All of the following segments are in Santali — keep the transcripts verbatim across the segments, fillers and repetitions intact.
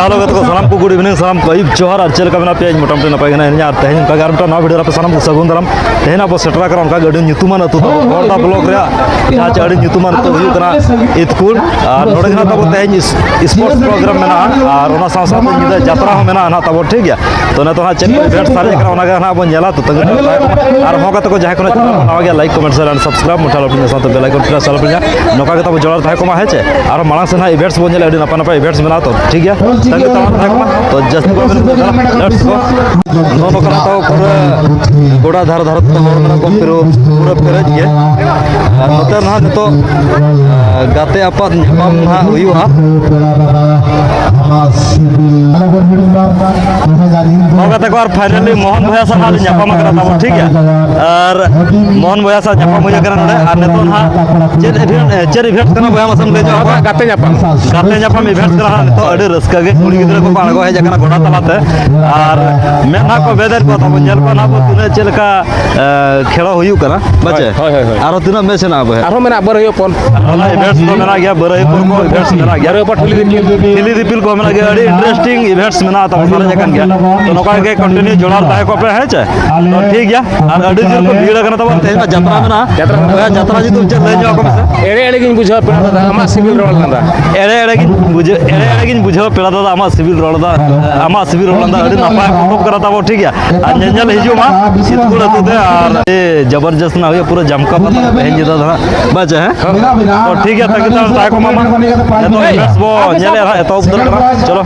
ᱦᱮᱞᱳ ᱜᱟᱛᱮ ᱠᱚ, ᱥᱟᱱᱟᱢ ᱠᱚ ᱜᱩᱰ ᱤᱵᱷᱤᱱᱤᱝ, ᱥᱟᱱᱟᱢ ᱠᱚ ᱟᱹᱭᱩᱵ ᱡᱚᱦᱟᱨ᱾ ᱟᱨ ᱪᱮᱫ ᱞᱮᱠᱟ ᱢᱮᱱᱟᱜ ᱯᱮᱭᱟ? ᱤᱧ ᱢᱚᱴᱟᱢᱩᱴᱤ ᱱᱟᱯᱟᱭ ᱜᱮ ᱦᱮᱱᱟᱜ ᱞᱤᱧᱟ᱾ ᱟᱨ ᱛᱮᱦᱮᱧ ᱚᱱᱠᱟ ᱜᱮ ᱟᱨ ᱢᱤᱫᱴᱟᱝ ᱱᱟᱣᱟ ᱵᱷᱤᱰᱤᱭᱳ ᱨᱮ ᱟᱯᱮ ᱥᱟᱱᱟᱢ ᱠᱚ ᱥᱟᱹᱜᱩᱱ ᱫᱟᱨᱟᱢ᱾ ᱛᱮᱦᱮᱧ ᱟᱵᱚ ᱥᱮᱴᱮᱨ ᱟᱠᱟᱱᱟ ᱚᱱᱠᱟ ᱜᱮ ᱟᱹᱰᱤ ᱧᱩᱛᱩᱢᱟᱱ ᱟᱹᱛᱩ ᱛᱟᱵᱚ ᱵᱚᱲᱫᱟ ᱵᱞᱚᱠ ᱨᱮᱭᱟᱜ ᱡᱟᱦᱟᱸ ᱪᱮ ᱟᱹᱰᱤ ᱧᱩᱛᱩᱢᱟᱱ ᱟᱹᱛᱩ ᱦᱩᱭᱩᱜ ᱠᱟᱱᱟ ᱤᱛᱠᱩᱞ᱾ ᱟᱨ ᱱᱚᱰᱮ ᱜᱮ ᱱᱟᱜ ᱛᱟᱵᱚ ᱛᱮᱦᱮᱧ ᱥᱯᱳᱨᱴᱥ ᱯᱨᱳᱜᱨᱟᱢ ᱢᱮᱱᱟᱜᱼᱟ, ᱟᱨ ᱚᱱᱟ ᱥᱟᱶ ᱥᱟᱶᱛᱮ ᱧᱤᱫᱟᱹ ᱡᱟᱛᱨᱟ ᱦᱚᱸ ᱢᱮᱱᱟᱜᱼᱟ ᱱᱟᱜ ᱛᱟᱵᱚ, ᱴᱷᱤᱠ ᱜᱮᱭᱟ᱾ ᱛᱚ ᱱᱤᱛᱚᱜ ᱦᱟᱸᱜ ᱪᱮᱫ ᱠᱚ ᱤᱵᱷᱮᱱᱴ ᱥᱟᱨᱮᱡ ᱠᱟᱱᱟ ᱚᱱᱟ ᱜᱮ ᱱᱟᱜ ᱵᱚᱱ ᱧᱮᱞᱟ᱾ ᱛᱚ ᱛᱟᱺᱜᱤ ᱛᱟᱲᱟᱜ ᱛᱟᱦᱮᱸ ᱠᱚᱜ ᱢᱟ᱾ ᱟᱨ ᱦᱚᱸ ᱜᱟᱛᱮ ᱠᱚ ᱡᱟᱦᱟᱸᱭ ᱠᱚ ᱱᱟᱜ ᱪᱮᱱᱮᱞ ᱵᱚᱱ ᱱᱟᱣᱟ ᱜᱮᱭᱟ, like, comment, share and subscribe ᱢᱩᱴᱷᱟ ᱞᱟᱯᱲᱤ ᱥᱟᱶᱛᱮ ᱵᱮᱞ ᱟᱭᱠᱚᱱ ᱯᱨᱮᱥ ᱟᱞᱚ ᱯᱮ ᱧᱟᱢᱟ᱾ ᱱᱚᱝᱠᱟ ᱜᱮ ᱛᱟᱵᱚ ᱡᱚᱲᱟᱣ ᱛᱟᱦᱮᱸ ᱠᱚᱜ ᱢᱟ, ᱦᱮᱸ ᱪᱮ? ᱟᱨᱦᱚᱸ ᱢᱟᱲᱟᱝ ᱥᱮᱫ ᱦᱟᱸᱜ ᱤᱵᱷᱮᱱᱴᱥ ᱵᱚᱱ ᱧᱮᱞᱟ, ᱟᱹᱰᱤ ᱱᱟᱯᱟᱭ ᱱᱟᱯᱟᱭ ᱤᱵᱷᱮᱱᱴᱥ ᱢᱮᱱᱟᱜᱼᱟ᱾ ᱛᱚ ᱴᱷᱤᱠ ᱜᱮᱭᱟ, ᱛᱟᱺᱜᱤ ᱛᱟᱲᱟᱜ ᱛᱟᱦᱮᱸ ᱠᱚᱜ ᱢᱟ᱾ ᱛᱚ ᱡᱟᱹᱥᱛᱤ ᱵᱟᱵᱮᱱ ᱩᱭᱦᱟᱹᱨᱟ, ᱞᱮᱴᱥ ᱜᱳ᱾ ᱱᱚᱜᱼᱚ ᱱᱚᱝᱠᱟ ᱱᱟᱜ ᱛᱟᱵᱚ ᱯᱩᱨᱟᱹ ᱜᱚᱰᱟ ᱫᱷᱟᱨᱮ ᱫᱷᱟᱨᱮ ᱛᱮ ᱦᱚᱲ ᱢᱮᱱᱟᱜ ᱠᱚᱣᱟ, ᱯᱩᱨᱟᱹ, ᱯᱩᱨᱟᱹ ᱯᱮᱨᱮᱡ ᱜᱮ᱾ ᱟᱨ ᱱᱚᱛᱮ ᱱᱟᱦᱟᱜ ᱱᱤᱛᱚᱜ, ᱟᱸ, ᱜᱟᱛᱮ ᱟᱯᱟᱛ ᱧᱟᱯᱟᱢ ᱱᱟᱦᱟᱜ ᱦᱩᱭᱩᱜᱼᱟ᱾ ᱦᱚᱸ ᱜᱟᱛᱮ ᱠᱚ, ᱟᱨ ᱯᱷᱟᱭᱱᱟᱞᱤ ᱢᱳᱦᱚᱱ ᱵᱷᱚᱭᱟ ᱥᱟᱶ ᱱᱟᱦᱟᱜ ᱞᱮ ᱧᱟᱯᱟᱢ ᱟᱠᱟᱱᱟ ᱛᱟᱵᱚ, ᱴᱷᱤᱠ ᱜᱮᱭᱟ? ᱟᱨ ᱢᱳᱦᱚᱱ ᱵᱷᱚᱭᱟ ᱥᱟᱶ ᱧᱟᱯᱟᱢ ᱦᱩᱭ ᱟᱠᱟᱱᱟ ᱱᱚᱰᱮ᱾ ᱟᱨ ᱱᱤᱛᱚᱜ ᱱᱟᱦᱟᱜ ᱪᱮᱫ ᱤᱵᱷᱮᱱᱴ, ᱪᱮᱫ ᱤᱵᱷᱮᱱᱴ ᱠᱟᱱᱟ ᱵᱚᱭᱦᱟ, ᱢᱟᱥᱮᱢ ᱞᱟᱹᱭ ᱧᱚᱜ ᱟᱵᱚᱱᱟ? ᱜᱟᱛᱮ ᱧᱟᱯᱟᱢ᱾ ᱜᱟᱛᱮ ᱧᱟᱯᱟᱢ ᱤᱵᱷᱮᱱᱴ ᱠᱟᱱᱟ ᱱᱟᱦᱟᱜ ᱱᱤᱛᱚᱜ᱾ ᱟᱹᱰᱤ ᱨᱟᱹᱥᱠᱟᱹ ᱜᱮ ᱠᱩᱲᱤ ᱜᱤᱫᱽᱨᱟᱹ ᱠᱚᱠᱚ ᱟᱬᱜᱚ ᱦᱮᱡ ᱟᱠᱟᱱᱟ ᱜᱚᱰᱟ ᱛᱟᱞᱟᱛᱮ᱾ ᱟᱨ ᱢᱮᱫ ᱱᱟᱦᱟᱜ ᱠᱚ ᱵᱮᱫᱮᱫ ᱠᱚᱣᱟ ᱛᱟᱵᱚ, ᱧᱮᱞ ᱠᱚᱣᱟ ᱱᱟᱦᱟᱜ ᱵᱚ ᱛᱤᱱᱟᱹᱜ ᱪᱮᱫ ᱞᱮᱠᱟ, ᱮ, ᱠᱷᱮᱞᱟ ᱦᱩᱭᱩᱜ ᱠᱟᱱᱟ, ᱵᱟᱪᱮ? ᱦᱳᱭ, ᱦᱳᱭ, ᱦᱳᱭ᱾ ᱟᱨᱦᱚᱸ ᱛᱤᱱᱟᱹᱜ ᱢᱮᱪ ᱦᱮᱱᱟᱜᱼᱟ ᱵᱚᱭᱦᱟ? ᱟᱨᱦᱚᱸ ᱢᱮᱱᱟᱜᱼᱟ ᱵᱟᱹᱨᱟᱹᱭ ᱦᱚᱯᱚᱱ᱾ ᱟᱨᱦᱚᱸ ᱚᱱᱟ ᱤᱵᱷᱮᱱᱴᱥ ᱫᱚ ᱢᱮᱱᱟᱜ ᱜᱮᱭᱟ, ᱵᱟᱹᱨᱟᱹᱭ ᱦᱚᱯᱚᱱ ᱠᱚ ᱤᱵᱷᱮᱱᱴᱥ ᱢᱮᱱᱟᱜ ᱜᱮᱭᱟ᱾ ᱵᱟᱹᱨᱟᱹᱭ ᱦᱚᱯᱚᱱ ᱴᱷᱤᱞᱤ ᱫᱤᱯᱤᱞ᱾ ᱴᱷᱤᱞᱤ ᱫᱤᱯᱤᱞ ᱠᱚ ᱢᱮᱱᱟᱜ ᱜᱮᱭᱟ, ᱟᱹᱰᱤ ᱤᱱᱴᱟᱨᱮᱥᱴᱤᱝ ᱤᱵᱷᱮᱱᱴᱥ ᱢᱮᱱᱟᱜᱼᱟ ᱛᱟᱵᱚ, ᱥᱟᱨᱮᱡ ᱟᱠᱟᱱ ᱜᱮᱭᱟ᱾ ᱛᱚ ᱱᱚᱝᱠᱟ ᱜᱮ ᱠᱚᱱᱴᱤᱱᱤᱭᱩ ᱡᱚᱲᱟᱣ ᱛᱟᱦᱮᱸ ᱠᱚᱜ ᱯᱮ, ᱦᱮᱸ ᱪᱮ? ᱛᱚ ᱴᱷᱤᱠ ᱜᱮᱭᱟ, ᱟᱨ ᱟᱹᱰᱤ ᱡᱳᱨ ᱠᱚ ᱵᱷᱤᱲ ᱟᱠᱟᱱᱟ ᱛᱟᱵᱚᱱ, ᱛᱮᱦᱮᱧ ᱢᱟ ᱡᱟᱛᱨᱟ ᱢᱮᱱᱟᱜᱼᱟ᱾ ᱡᱟᱛᱨᱟ ᱢᱮᱱᱟᱜᱼᱟ᱾ ᱵᱚᱭᱦᱟ, ᱡᱟᱛᱨᱟ ᱡᱩᱫᱤ ᱪᱮᱫ ᱞᱟᱹᱭ ᱧᱚᱜ ᱟᱠᱚ ᱢᱮᱥᱮ᱾ ᱮᱲᱮ ᱮᱲᱮ ᱜᱤᱧ ᱵᱩᱡᱷᱟᱹᱣᱟ ᱯᱮᱲᱟ ᱫᱟᱫᱟ, ᱟᱢᱟᱜ ᱥᱤᱵᱤᱞ ᱨᱚᱲ ᱞᱟᱸᱫᱟ᱾ ᱮᱲᱮ ᱮᱲᱮ ᱜᱤᱧ ᱵᱩᱡᱷᱟᱹᱣ, ᱮᱲᱮ ᱮᱲᱮ ᱜᱤᱧ ᱵᱩᱡᱷᱟᱹᱣᱟ ᱯᱮᱲᱟ ᱫᱟᱫᱟ, ᱟᱢᱟᱜ ᱥᱤᱵᱤᱞ ᱨᱚᱲ ᱫᱚ, ᱟᱢᱟᱜ ᱥᱤᱵᱤᱞ ᱨᱚᱲ ᱞᱟᱸᱫᱟ ᱟᱹᱰᱤ ᱱᱟᱯᱟᱭ ᱯᱚᱛᱚᱵ ᱠᱟᱱᱟ ᱛᱟᱵᱚ, ᱴᱷᱤᱠ ᱜᱮᱭᱟ᱾ ᱟᱨ ᱧᱮᱧᱮᱞ ᱦᱤᱡᱩᱜ ᱢᱟ ᱤᱥᱠᱩᱞ ᱟᱹᱛᱩ ᱛᱮ, ᱟᱨ ᱟᱹᱰᱤ ᱡᱚᱵᱚᱨᱡᱚᱥᱛ ᱱᱟᱜ ᱦᱩᱭᱩᱜᱼᱟ, ᱯᱩᱨᱟᱹ ᱡᱟᱢᱠᱟ ᱯᱟᱛᱟ ᱛᱮᱦᱮᱧ ᱧᱤᱫᱟᱹ ᱫᱚ ᱦᱟᱸᱜ, ᱵᱟᱪᱮ, ᱦᱮᱸ? ᱛᱚ ᱴᱷᱤᱠ ᱜᱮᱭᱟ, ᱛᱟᱺᱜᱤ ᱛᱟᱲᱟᱜ ᱛᱟᱦᱮᱸ ᱠᱚᱜ ᱢᱟ᱾ ᱱᱤᱛᱚᱜ ᱤᱵᱷᱮᱱᱴᱥ ᱵᱚ ᱧᱮᱞᱮᱫ ᱦᱟᱸᱜ, ᱮᱛᱚᱦᱚᱵ ᱩᱛᱟᱹᱨ ᱠᱟᱱᱟ᱾ ᱪᱚᱞᱚ᱾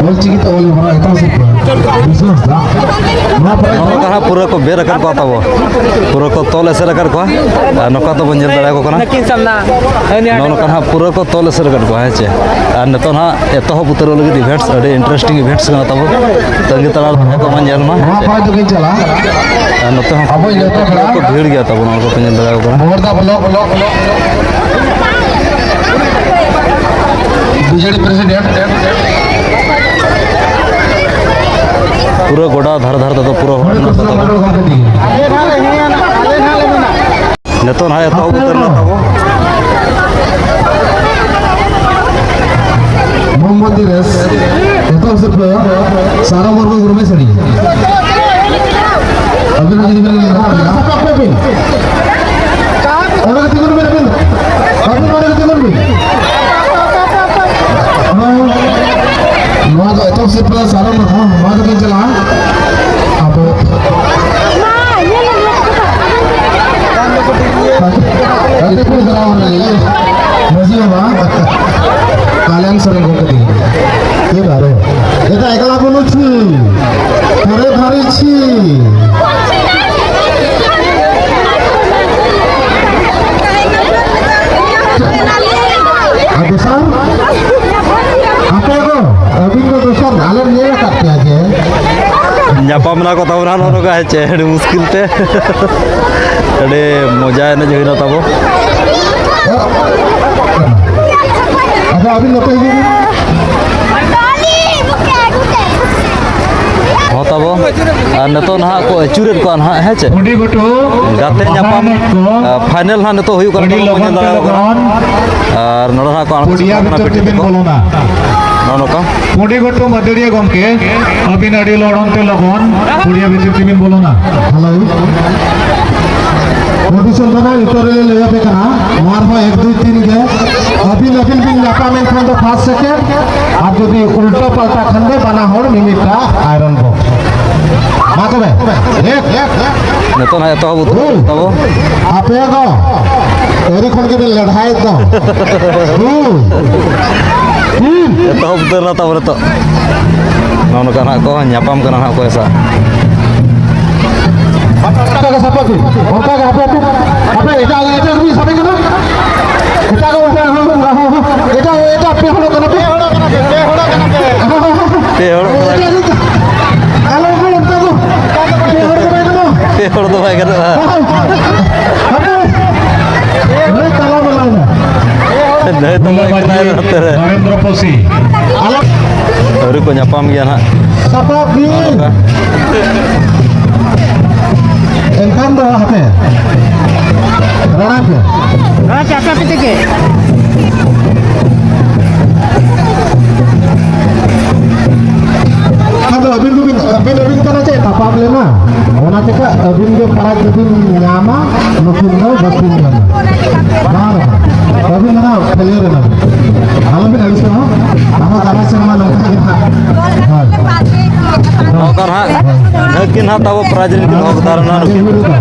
ᱚᱞᱪᱤᱠᱤ ᱛᱮ ᱚᱞ ᱦᱚᱨᱟ ᱮᱛᱚᱦᱚᱵ ᱥᱮᱫ ᱠᱷᱚᱱ ᱵᱤᱥᱱᱩ ᱦᱟᱸᱥᱫᱟ᱾ ᱱᱚᱣᱟ ᱯᱚᱨᱮ ᱱᱚᱜᱼᱚ ᱱᱚᱝᱠᱟ ᱦᱟᱸᱜ ᱯᱩᱨᱟᱹ ᱠᱚ ᱵᱮᱨ ᱟᱠᱟᱫ ᱠᱚᱣᱟ ᱛᱟᱵᱚ, ᱯᱩᱨᱟᱹ ᱠᱚ ᱛᱚᱞ ᱮᱥᱮᱫ ᱟᱠᱟᱫ ᱠᱚᱣᱟ᱾ ᱟᱨ ᱱᱚᱝᱠᱟ ᱛᱟᱵᱚ ᱧᱮᱞ ᱫᱟᱲᱮᱭᱟᱠᱚ ᱠᱟᱱᱟ᱾ ᱱᱚᱜᱼᱚ ᱱᱚᱝᱠᱟ ᱦᱟᱸᱜ ᱯᱩᱨᱟᱹ ᱠᱚ ᱛᱚᱞ ᱮᱥᱮᱫ ᱟᱠᱟᱫ ᱠᱚᱣᱟ, ᱦᱮᱸ ᱪᱮ? ᱟᱨ ᱱᱤᱛᱚᱜ ᱦᱟᱸᱜ ᱮᱛᱚᱦᱚᱵ ᱩᱛᱟᱹᱨᱚᱜ ᱞᱟᱹᱜᱤᱫ ᱤᱵᱷᱮᱱᱴᱥ, ᱟᱹᱰᱤ ᱤᱱᱴᱟᱨᱮᱥᱴᱤᱝ ᱤᱵᱷᱮᱱᱴᱥ ᱠᱟᱱᱟ ᱛᱟᱵᱚ᱾ ᱛᱟᱺᱜᱤ ᱛᱟᱲᱟᱜ ᱨᱮ ᱛᱟᱦᱮᱸ ᱠᱚᱜ ᱢᱟ, ᱧᱮᱞ ᱢᱟ᱾ ᱱᱚᱣᱟ ᱯᱚᱨᱮ ᱫᱚ ᱠᱤᱱ ᱪᱟᱞᱟᱜᱼᱟ᱾ ᱟᱨ ᱱᱚᱛᱮ ᱦᱚᱸ ᱟᱵᱚ ᱤᱱᱟᱹ ᱠᱚ ᱠᱚ ᱵᱷᱤᱲ ᱜᱮᱭᱟ ᱛᱟᱵᱚ, ᱱᱚᱣᱟ ᱠᱚᱯᱮ ᱧᱮᱞ ᱫᱟᱲᱮᱭᱟᱠᱚ ᱠᱟᱱᱟ᱾ ᱵᱚᱦᱚᱲᱫᱟ block, block, block. BJD president. ᱯᱩᱨᱟᱹ ᱜᱚᱰᱟ ᱫᱷᱟᱨᱮ ᱫᱷᱟᱨᱮ ᱛᱮᱫᱚ ᱯᱩᱨᱟᱹ ᱦᱚᱲ ᱢᱮᱱᱟᱜ ᱠᱚᱣᱟ ᱛᱟᱵᱚ᱾ ᱱᱤᱛᱚᱜ ᱱᱟᱦᱟᱜ ᱮᱛᱚᱦᱚᱵ ᱩᱛᱟᱹᱨ ᱮᱱᱟ ᱛᱟᱵᱚ᱾ ᱢᱚᱱᱫᱤᱨ ᱨᱮ ᱮᱛᱚᱦᱚᱵ ᱥᱤᱨᱯᱟᱹ ᱥᱟᱨᱚ ᱢᱩᱨᱢᱩ ᱜᱩᱨᱢᱮ ᱥᱟᱹᱲᱤ᱾ ᱟᱹᱵᱤᱱ ᱦᱚᱸ ᱡᱩᱫᱤ ᱵᱤᱱ ᱞᱟᱦᱟ ᱜᱮᱭᱟ, ᱥᱟᱯᱟᱵ ᱠᱚ ᱵᱤᱱ᱾ ᱚᱸᱰᱮ ᱜᱮ ᱛᱤᱸᱜᱩᱱ ᱵᱤᱱ, ᱟᱹᱵᱤᱱ᱾ ᱟᱹᱵᱤᱱ ᱚᱸᱰᱮ ᱜᱮ ᱛᱤᱸᱜᱩᱱ ᱵᱤᱱ᱾ ᱱᱚᱣᱟ ᱫᱚ ᱮᱛᱚᱦᱚᱵ ᱥᱤᱨᱯᱟᱹ ᱥᱟᱨᱚ ᱢᱩᱨᱢᱩ, ᱱᱚᱣᱟ ᱫᱚ ᱠᱤᱱ ᱪᱟᱞᱟᱜᱼᱟ᱾ ᱟᱵᱚ ᱟᱹᱰᱤ ᱠᱚ ᱫᱟᱨᱟᱢ ᱨᱮ ᱢᱟᱹᱡᱷᱤ ᱵᱟᱵᱟ ᱠᱟᱞᱭᱟᱱ ᱥᱚᱨᱮᱱ ᱜᱚᱢᱠᱮ ᱛᱤᱧ᱾ ᱮ ᱵᱟᱨᱮ, ᱮᱴᱟ ᱮᱠᱞᱟ ᱵᱚᱱᱩ ᱪᱷᱤ, ᱯᱚᱨᱮ ᱫᱷᱟᱨᱮ ᱪᱷᱤ᱾ ᱟᱨ ᱫᱚᱥᱟᱨ, ᱟᱯᱮ ᱫᱚ, ᱟᱹᱵᱤᱱ ᱫᱚ ᱫᱚᱥᱟᱨ, ᱟᱞᱮ ᱧᱮᱞ ᱟᱠᱟᱫ ᱯᱮᱭᱟ ᱡᱮ ᱧᱟᱯᱟᱢ ᱮᱱᱟ ᱠᱚ ᱛᱟᱵᱚᱱᱟ ᱱᱚᱜᱼᱚ ᱱᱚᱝᱠᱟ, ᱦᱮᱸ ᱪᱮ, ᱟᱹᱰᱤ ᱢᱩᱥᱠᱤᱞ ᱛᱮ᱾ ᱟᱹᱰᱤ ᱢᱚᱡᱟ ᱮᱱᱮᱡ ᱦᱩᱭᱱᱟ ᱛᱟᱵᱚ᱾ ᱟᱪᱪᱷᱟ, ᱟᱹᱵᱤᱱ ᱱᱚᱛᱮ ᱦᱤᱡᱩᱜ ᱵᱤᱱ᱾ ᱦᱚᱸ ᱛᱟᱵᱚ, ᱟᱨ ᱱᱤᱛᱚᱜ ᱱᱟᱦᱟᱜ ᱠᱚ ᱟᱹᱪᱩᱨᱮᱫ ᱠᱚᱣᱟ ᱱᱟᱦᱟᱜ, ᱦᱮᱸ ᱪᱮ? ᱯᱩᱸᱰᱤ ᱜᱷᱩᱴᱩ ᱜᱟᱛᱮ ᱵᱟᱦᱟ ᱧᱟᱯᱟᱢ, ᱮᱱᱮᱡ ᱠᱚ ᱟ, ᱯᱷᱟᱭᱱᱮᱞ ᱱᱟᱦᱟᱜ ᱱᱤᱛᱚᱜ ᱦᱩᱭᱩᱜ ᱠᱟᱱ ᱟᱹᱰᱤ ᱛᱟᱵᱚᱱᱟ, ᱞᱚᱜᱚᱱ ᱧᱮᱞ ᱛᱮ ᱫᱟᱲᱮᱭᱟᱜ ᱠᱟᱱᱟ᱾ ᱞᱚᱜᱚᱱ ᱟᱨ ᱱᱚᱰᱮ ᱱᱟᱦᱟᱜ ᱠᱚ ᱟᱬᱜᱚ ᱯᱩᱲᱤᱭᱟ ᱥᱮᱴᱮᱨ ᱠᱟᱱᱟ ᱵᱷᱤᱛᱤᱨ ᱵᱤᱴᱤ ᱛᱮᱵᱤᱱ ᱛᱟᱠᱚ᱾ ᱵᱚᱞᱚᱱᱟ᱾ ᱱᱚᱜᱼᱚ ᱱᱚᱝᱠᱟ᱾ ᱯᱩᱸᱰᱤ ᱜᱷᱩᱴᱩ ᱢᱟᱹᱫᱟᱹᱲᱤᱭᱟᱹ ᱜᱚᱢᱠᱮ, ᱟᱹᱵᱤᱱ ᱟᱹᱰᱤ ᱞᱚᱜᱚᱱ ᱛᱮ ᱞᱚᱜᱚᱱ ᱯᱩᱲᱤᱭᱟ ᱵᱷᱤᱛᱤᱨ ᱛᱮᱵᱤᱱ ᱵᱚᱞᱚᱱᱟ᱾ ᱦᱮᱞᱳ᱾ ᱯᱨᱚᱫᱩᱥᱚᱱ ᱫᱚ ᱱᱟᱦᱟᱜ ᱱᱤᱛᱚᱜ ᱨᱮᱞᱮ ᱞᱟᱹᱭ ᱟᱯᱮ ᱠᱟᱱᱟ, ᱱᱚᱣᱟ ᱨᱮᱦᱚᱸ ᱮᱠ, ᱫᱩᱭ, ᱛᱤᱱ ᱜᱮ᱾ ᱟᱹᱵᱤᱱ, ᱟᱹᱵᱤᱱ ᱵᱤᱱ ᱧᱟᱯᱟᱢ ᱮᱱ ᱠᱷᱟᱱ ᱫᱚ ᱯᱷᱟᱥᱴ ᱥᱮᱠᱮᱱᱰ, ᱟᱨ ᱡᱩᱫᱤ ᱩᱞᱴᱟᱹ ᱯᱟᱞᱴᱟ ᱠᱷᱟᱱ ᱫᱚ ᱵᱟᱱᱟ ᱦᱚᱲ ᱢᱤᱢᱤᱫᱴᱟᱜ ᱟᱭᱨᱚᱱ ᱵᱚᱠᱥ᱾ ᱢᱟ ᱛᱚᱵᱮ, ᱮᱠ, ᱮᱠ, ᱮᱠ᱾ ᱱᱤᱛᱚᱜ ᱱᱟᱦᱟᱜ ᱮᱛᱚᱦᱚᱵ ᱩᱛᱟᱹᱨ ᱦᱩᱸ᱾ ᱛᱟᱵᱚ᱾ ᱟᱯᱮ ᱫᱚ ᱮᱨᱤ ᱠᱷᱚᱱ ᱜᱮᱵᱤᱱ ᱞᱮᱰᱷᱟᱭᱮᱫ ᱫᱚ᱾ ᱦᱩᱸ᱾ ᱦᱩᱸ᱾ ᱮᱛᱚᱦᱚᱵ ᱩᱛᱟᱹᱨ ᱱᱟ ᱛᱟᱵᱚ ᱱᱤᱛᱚᱜ᱾ ᱱᱚᱜᱼᱚ ᱱᱚᱝᱠᱟ ᱱᱟᱦᱟᱜ ᱠᱚ ᱧᱟᱯᱟᱢ ᱠᱟᱱᱟ ᱱᱟᱦᱟᱜ ᱚᱠᱚᱭ ᱥᱟᱶ᱾ ᱚᱱᱠᱟ ᱜᱮ ᱥᱟᱯᱷᱟ ᱠᱚ᱾ ᱚᱱᱠᱟ ᱜᱮ ᱦᱟᱯᱮ, ᱦᱟᱯᱮ, ᱦᱟᱯᱮ, ᱮᱴᱟᱜ, ᱮᱴᱟᱜ ᱨᱮᱵᱤᱱ ᱥᱟᱯᱷᱟ ᱠᱟᱱᱟ? ᱮᱴᱟᱜ ᱠᱚ, ᱦᱚᱸ, ᱦᱚᱸ, ᱦᱚᱸ, ᱦᱚᱸ, ᱮᱴᱟᱜ, ᱮᱴᱟᱜ ᱯᱮ ᱦᱚᱲ ᱠᱟᱱᱟ ᱯᱮ? ᱯᱮ ᱦᱚᱲ ᱠᱟᱱᱟ ᱯᱮ᱾ ᱦᱚᱸ, ᱦᱚᱸ, ᱦᱚᱸ, ᱦᱚᱸ᱾ ᱯᱮ ᱦᱚᱲ ᱠᱟᱱᱟ᱾ ᱮᱴᱟᱜ, ᱮᱴᱟᱜ᱾ ᱟᱞᱚ ᱦᱚᱸ ᱚᱱᱠᱟ ᱫᱚ᱾ ᱯᱮ ᱦᱚᱲ ᱫᱚ ᱵᱟᱭ ᱜᱟᱱᱚᱜᱼᱟ᱾ ᱯᱮ ᱦᱚᱲ ᱫᱚ ᱵᱟᱭ ᱜᱟᱱᱚᱜᱼᱟ᱾ ᱦᱚᱸ, ᱦᱚᱸ, ᱦᱚᱸ᱾ ᱦᱟᱯᱮ᱾ ᱱᱩᱭ ᱛᱟᱞᱟ ᱢᱮᱞᱟᱭ ᱱᱟ᱾ ᱱᱩᱭ ᱛᱟᱞᱟ ᱢᱮᱞᱟᱭ ᱱᱟ ᱱᱚᱛᱮ ᱨᱮ᱾ ᱱᱚᱨᱮᱱᱫᱨᱚ ᱯᱚᱥᱤ᱾ ᱟᱞᱚ᱾ ᱟᱹᱣᱨᱤ ᱠᱚ ᱧᱟᱯᱟᱢ ᱜᱮᱭᱟ ᱱᱟᱦᱟᱜ᱾ ᱥᱟᱯᱟᱵ ᱜᱮ᱾ ᱱᱚᱝᱠᱟ᱾ ᱮᱱᱠᱷᱟᱱ ᱫᱚ ᱦᱟᱯᱮ᱾ ᱨᱚᱲᱟ ᱯᱮ᱾ ᱦᱮᱸ, ᱪᱟᱪᱟ ᱯᱤᱴᱤ ᱜᱮ᱾ ᱚᱱᱟ ᱪᱮᱠᱟ ᱟᱹᱵᱤᱱ ᱜᱮ ᱯᱨᱟᱭᱤᱡᱽ ᱫᱚᱵᱤᱱ ᱧᱟᱢᱟ, ᱱᱩᱠᱤᱱ ᱫᱚ ᱵᱟᱹᱠᱤᱱ ᱧᱟᱢᱟ᱾ ᱵᱟᱝ, ᱟᱹᱵᱤᱱ ᱚᱱᱟ ᱠᱷᱮᱞᱳᱰ ᱨᱮᱱᱟᱜ ᱟᱞᱚᱵᱤᱱ ᱟᱹᱲᱤᱥᱚᱜᱼᱟ᱾ ᱟᱵᱚ ᱜᱟᱞᱚᱪ ᱨᱮᱢᱟ ᱱᱚᱝᱠᱟ ᱜᱮ ᱱᱟᱦᱟᱜ᱾ ᱦᱳᱭ᱾ ᱱᱚᱝᱠᱟ ᱱᱟᱦᱟᱜ ᱱᱩᱠᱤᱱ ᱦᱟᱸᱜ ᱛᱟᱵᱚ ᱯᱨᱟᱭᱤᱡᱽ ᱨᱮᱱ ᱠᱤᱱ ᱦᱚᱠᱫᱟᱨ ᱮᱱᱟ ᱱᱩᱠᱤᱱ᱾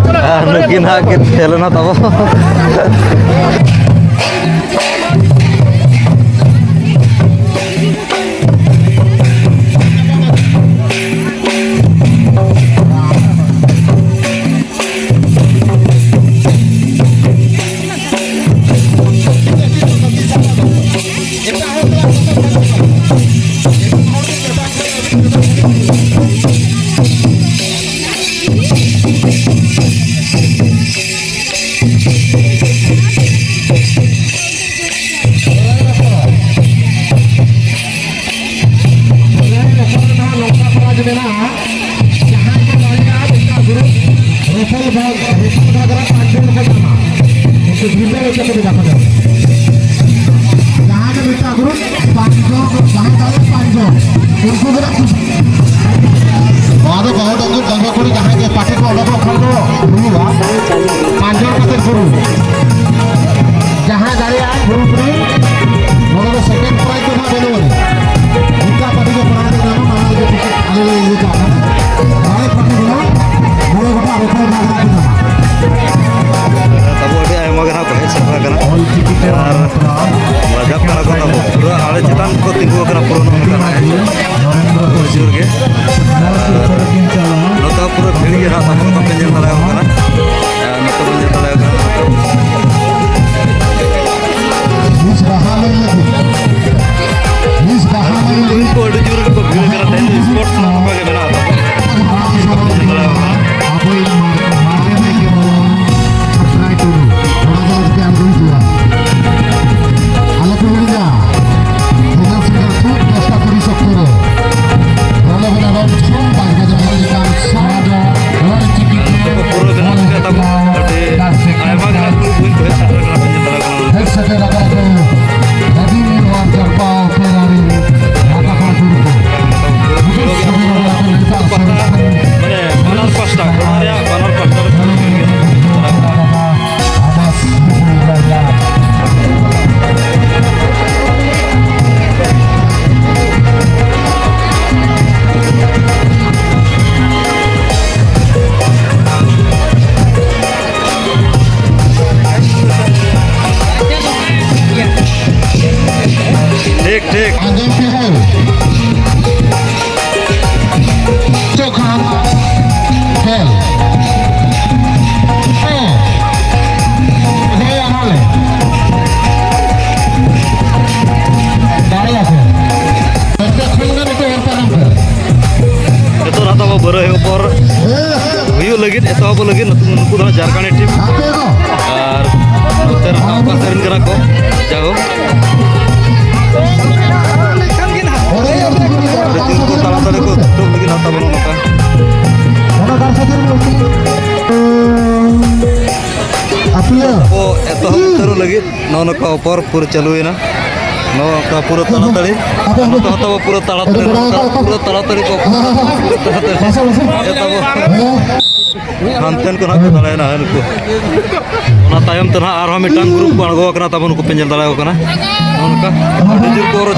ᱟᱨ ᱱᱩᱠᱤᱱ ᱦᱟᱸᱜ ᱠᱤᱱ ᱠᱷᱮᱞ ᱮᱱᱟ ᱛᱟᱵᱚ᱾ ᱱᱚᱝᱠᱟ ᱯᱨᱟᱭᱤᱡᱽ ᱢᱮᱱᱟᱜᱼᱟ, ᱡᱟᱦᱟᱸᱭ ᱠᱚ ᱫᱟᱲᱮᱭᱟᱜᱼᱟ, ᱢᱤᱫᱴᱟᱝ ᱜᱨᱩᱯ ᱨᱮᱯᱷᱮᱞ ᱵᱷᱟᱜᱽ, ᱨᱮᱯᱷᱮᱞ ᱵᱷᱟᱜᱽ ᱨᱮ ᱯᱟᱸᱪ ᱡᱚᱱ ᱠᱚ ᱧᱟᱢᱟ᱾ ᱩᱱᱠᱩ ᱵᱷᱤᱛᱟᱹ ᱦᱚᱪᱚ ᱠᱟᱛᱮ ᱵᱟᱠᱚ ᱧᱟᱢᱟ᱾ ᱡᱟᱦᱟᱸᱭ ᱜᱮ ᱢᱤᱫᱴᱟᱝ ᱜᱨᱩᱯ ᱯᱟᱸᱪ ᱡᱚᱱ, ᱡᱟᱦᱟᱸᱭ ᱫᱟᱲᱮᱭᱟᱜᱼᱟ ᱯᱟᱸᱪ ᱡᱚᱱ, ᱩᱱᱠᱩ ᱜᱮ ᱱᱟᱜ ᱠᱚ ᱱᱚᱣᱟ ᱫᱚ ᱵᱟᱹᱦᱩ ᱰᱟᱹᱝᱜᱩ ᱰᱟᱹᱝᱜᱩᱣᱟᱹ ᱠᱩᱲᱤ ᱡᱟᱦᱟᱸᱭ ᱜᱮ ᱯᱟᱴᱤ ᱠᱚ ᱚᱰᱚᱠᱚᱜ ᱠᱷᱟᱱ ᱫᱚ ᱦᱩᱭᱩᱜᱼᱟ᱾ ᱯᱟᱸᱪ ᱡᱚᱱ ᱠᱟᱛᱮ ᱜᱨᱩᱯ᱾ ᱡᱟᱦᱟᱸᱭ ᱫᱟᱲᱮᱭᱟᱜᱼᱟ ᱜᱨᱩᱯ ᱨᱮ, ᱱᱚᱰᱮ ᱫᱚ ᱥᱮᱠᱮᱱᱰ ᱯᱨᱟᱭᱤᱡᱽ ᱫᱚ ᱱᱟᱦᱟᱜ ᱵᱟᱹᱱᱩᱜ ᱟᱹᱱᱤᱡ᱾ ᱱᱤᱝᱠᱟ ᱯᱟᱴᱤ ᱠᱚ ᱯᱨᱟᱭᱤᱡᱽ ᱫᱚ ᱧᱟᱢᱟ, ᱢᱟᱲᱟᱝ ᱨᱮᱜᱮ ᱴᱤᱠᱤᱴ ᱟᱞᱮ ᱞᱮ ᱤᱭᱟᱹ ᱠᱟᱜ ᱠᱟᱱᱟ᱾ ᱫᱟᱲᱮ ᱯᱟᱴᱤ ᱫᱚ ᱱᱟᱦᱟᱜ ᱢᱚᱬᱮ ᱜᱚᱴᱟᱝ ᱨᱚᱠᱚᱢ ᱱᱟᱜᱽᱨᱟ ᱠᱚ ᱧᱟᱢᱟ᱾ ᱟᱵᱚ ᱟᱹᱰᱤ ᱟᱭᱢᱟ ᱜᱮ ᱱᱟᱦᱟᱜ ᱠᱚ ᱦᱮᱡ ᱥᱮᱴᱮᱨ ᱟᱠᱟᱱᱟ᱾ ᱚᱞ ᱪᱤᱠᱤ ᱛᱮ ᱟᱨ ᱨᱟᱡᱟᱵ ᱠᱟᱱᱟ ᱠᱚ ᱛᱟᱵᱚ᱾ ᱯᱩᱨᱟᱹ ᱟᱲᱮ ᱪᱮᱛᱟᱱ ᱠᱚ ᱛᱤᱸᱜᱩ ᱟᱠᱟᱱᱟ, ᱯᱩᱨᱟᱹ ᱱᱚᱝᱠᱟ ᱱᱟᱜ ᱦᱮᱡ ᱱᱚᱨᱮᱱᱫᱨᱚ ᱟᱹᱰᱤ ᱡᱳᱨ ᱜᱮ᱾ ᱱᱚᱣᱟ ᱟᱨ ᱥᱩᱨ ᱠᱚᱨᱮ ᱠᱤᱱ ᱪᱟᱞᱟᱜᱼᱟ᱾ ᱱᱚᱛᱮ ᱦᱚᱸ ᱯᱩᱨᱟᱹ ᱵᱷᱤᱲ ᱜᱮ ᱱᱟᱦᱟᱜ ᱛᱟᱵᱚ, ᱱᱚᱛᱮ ᱯᱮ ᱧᱮᱞ ᱫᱟᱲᱮᱭᱟᱜ ᱠᱟᱱᱟ᱾ ᱟᱨ ᱱᱚᱛᱮ ᱵᱚᱱ ᱧᱮᱞ ᱫᱟᱲᱮᱭᱟᱜ ᱠᱟᱱᱟ, ᱱᱚᱛᱮ ᱢᱤᱥ ᱵᱟᱦᱟ ᱢᱟᱹᱭ ᱞᱟᱹᱜᱤᱫ᱾ ᱢᱤᱥ ᱵᱟᱦᱟ ᱢᱟᱹᱭ ᱞᱟᱹᱜᱤᱫ᱾ ᱠᱚ ᱟᱹᱰᱤ ᱡᱳᱨ ᱜᱮᱠᱚ ᱵᱷᱤᱲ ᱠᱟᱱᱟ᱾ ᱛᱮᱦᱮᱧ ᱫᱚ ᱥᱯᱳᱨᱴᱥ ᱱᱚᱝᱠᱟ ᱜᱮ ᱢᱮᱱᱟᱜᱼᱟ ᱛᱟᱵᱚ᱾ ᱧᱮᱞ ᱫᱟᱲᱮᱭᱟᱜ ᱠᱟᱱᱟ᱾ ᱟᱵᱚᱭᱤᱡ ᱢᱟᱨ-, ᱢᱟᱨᱮ ᱱᱟᱭᱠᱮ ᱵᱟᱵᱟ ᱥᱟᱯᱲᱟᱣ ᱴᱩᱰᱩ, ᱚᱲᱟᱜ ᱫᱚ ᱟᱡ ᱜᱮ ᱟᱬᱜᱚ ᱦᱤᱡᱩᱜᱼᱟ᱾ ᱟᱞᱚ ᱯᱮ ᱦᱤᱲᱤᱧᱟ, ᱵᱷᱮᱜᱟᱨ ᱥᱮᱸᱜᱟᱲ ᱴᱷᱤᱠ ᱫᱚᱥᱴᱟ ᱛᱤᱨᱤᱥ ᱚᱠᱛᱚ ᱨᱮ ᱵᱚᱞᱚ ᱵᱚᱞᱚ ᱨᱚᱝ ᱪᱷᱚᱝ ᱵᱟᱡ ᱵᱟᱡ ᱞᱮᱠᱟᱱ ᱥᱟᱡᱟ ᱚᱞ ᱪᱤᱠᱤ ᱛᱮ ᱯᱩᱨᱟᱹ ᱵᱮᱱᱟᱣ ᱠᱟᱛᱮ ᱛᱟᱵᱚ ᱟᱹᱰᱤ ᱟᱭᱢᱟ ᱜᱮ ᱟᱹᱛᱩ ᱠᱚ ᱦᱮᱡ ᱥᱮᱴᱮᱨ ᱟᱠᱟᱱᱟ, ᱯᱮ ᱧᱮᱞ ᱫᱟᱲᱮᱭᱟᱜ ᱠᱟᱱᱟ᱾ ᱦᱮᱡ ᱥᱮᱴᱮᱨ ᱟᱠᱟᱱᱟ ᱠᱚ ᱟᱹᱫᱤᱢ ᱱᱚᱣᱟ ᱡᱟᱨᱯᱟ ᱚᱯᱮᱨᱟ ᱨᱮ ᱨᱟᱠᱟᱵ ᱫᱩᱨᱜᱟᱹ᱾ ᱵᱟᱹᱨᱟᱹᱭ ᱯᱚᱨ ᱦᱩᱭᱩᱜ ᱞᱟᱹᱜᱤᱫ, ᱮᱛᱚᱦᱚᱵᱚᱜ ᱞᱟᱹᱜᱤᱫ ᱱᱩᱠᱩ, ᱱᱩᱠᱩ ᱫᱚ ᱦᱟᱸᱜ ᱡᱟᱨᱠᱟᱱᱤ ᱴᱤᱢ᱾ ᱟᱨ ᱱᱚᱛᱮ ᱨᱮ ᱦᱟᱸᱜ ᱚᱠᱟ ᱥᱮᱫ ᱨᱮᱱ ᱠᱟᱱᱟ ᱠᱚ? ᱡᱟᱭᱦᱳᱠ, ᱟᱹᱰᱤ ᱡᱳᱨ ᱠᱚ ᱛᱟᱲᱟᱛᱟᱲᱤ ᱠᱚ ᱛᱩᱫᱩᱜ ᱞᱟᱹᱜᱤᱫ ᱦᱟᱸᱜ ᱛᱟᱵᱚᱱ ᱱᱚᱝᱠᱟ᱾ ᱠᱚ ᱮᱛᱚᱦᱚᱵ ᱩᱛᱟᱹᱨᱚᱜ ᱞᱟᱹᱜᱤᱫ᱾ ᱱᱚᱜᱼᱚ ᱱᱚᱝᱠᱟ ᱚᱯᱚᱨ ᱯᱩᱨᱟᱹ ᱪᱟᱹᱞᱩᱭᱮᱱᱟ᱾ ᱱᱚᱜᱼᱚ ᱱᱚᱝᱠᱟ ᱯᱩᱨᱟᱹ ᱛᱟᱲᱟᱛᱟᱲᱤ᱾ ᱱᱚᱛᱮ ᱦᱚᱸ ᱛᱟᱵᱚ ᱯᱩᱨᱟᱹ ᱛᱟᱲᱟᱛᱟᱲᱤ, ᱱᱚᱝᱠᱟ ᱯᱩᱨᱟᱹ ᱛᱟᱲᱟᱛᱟᱲᱤ ᱠᱚ, ᱯᱩᱨᱟᱹ ᱛᱟᱲᱟᱛᱟᱲᱤ᱾ ᱮ ᱛᱟᱵᱚ᱾ ᱦᱟᱱᱛᱮᱱ ᱠᱚ ᱱᱟᱦᱟᱜ ᱠᱚ ᱫᱟᱲᱟᱭᱮᱱᱟ ᱱᱩᱠᱩ᱾ ᱚᱱᱟ ᱛᱟᱭᱚᱢ ᱛᱮ ᱱᱟᱦᱟᱜ ᱟᱨᱦᱚᱸ ᱢᱤᱫᱴᱟᱝ ᱜᱨᱩᱯ ᱠᱚ ᱟᱬᱜᱚ ᱟᱠᱟᱱᱟ ᱛᱟᱵᱚ, ᱱᱩᱠᱩ ᱯᱮ ᱧᱮᱞ ᱫᱟᱲᱮᱭᱟᱠᱚ ᱠᱟᱱᱟ᱾ ᱱᱚᱜᱼᱚ ᱱᱚᱝᱠᱟ ᱟᱹᱰᱤ ᱡᱳᱨ ᱠᱚ ᱨᱚ-,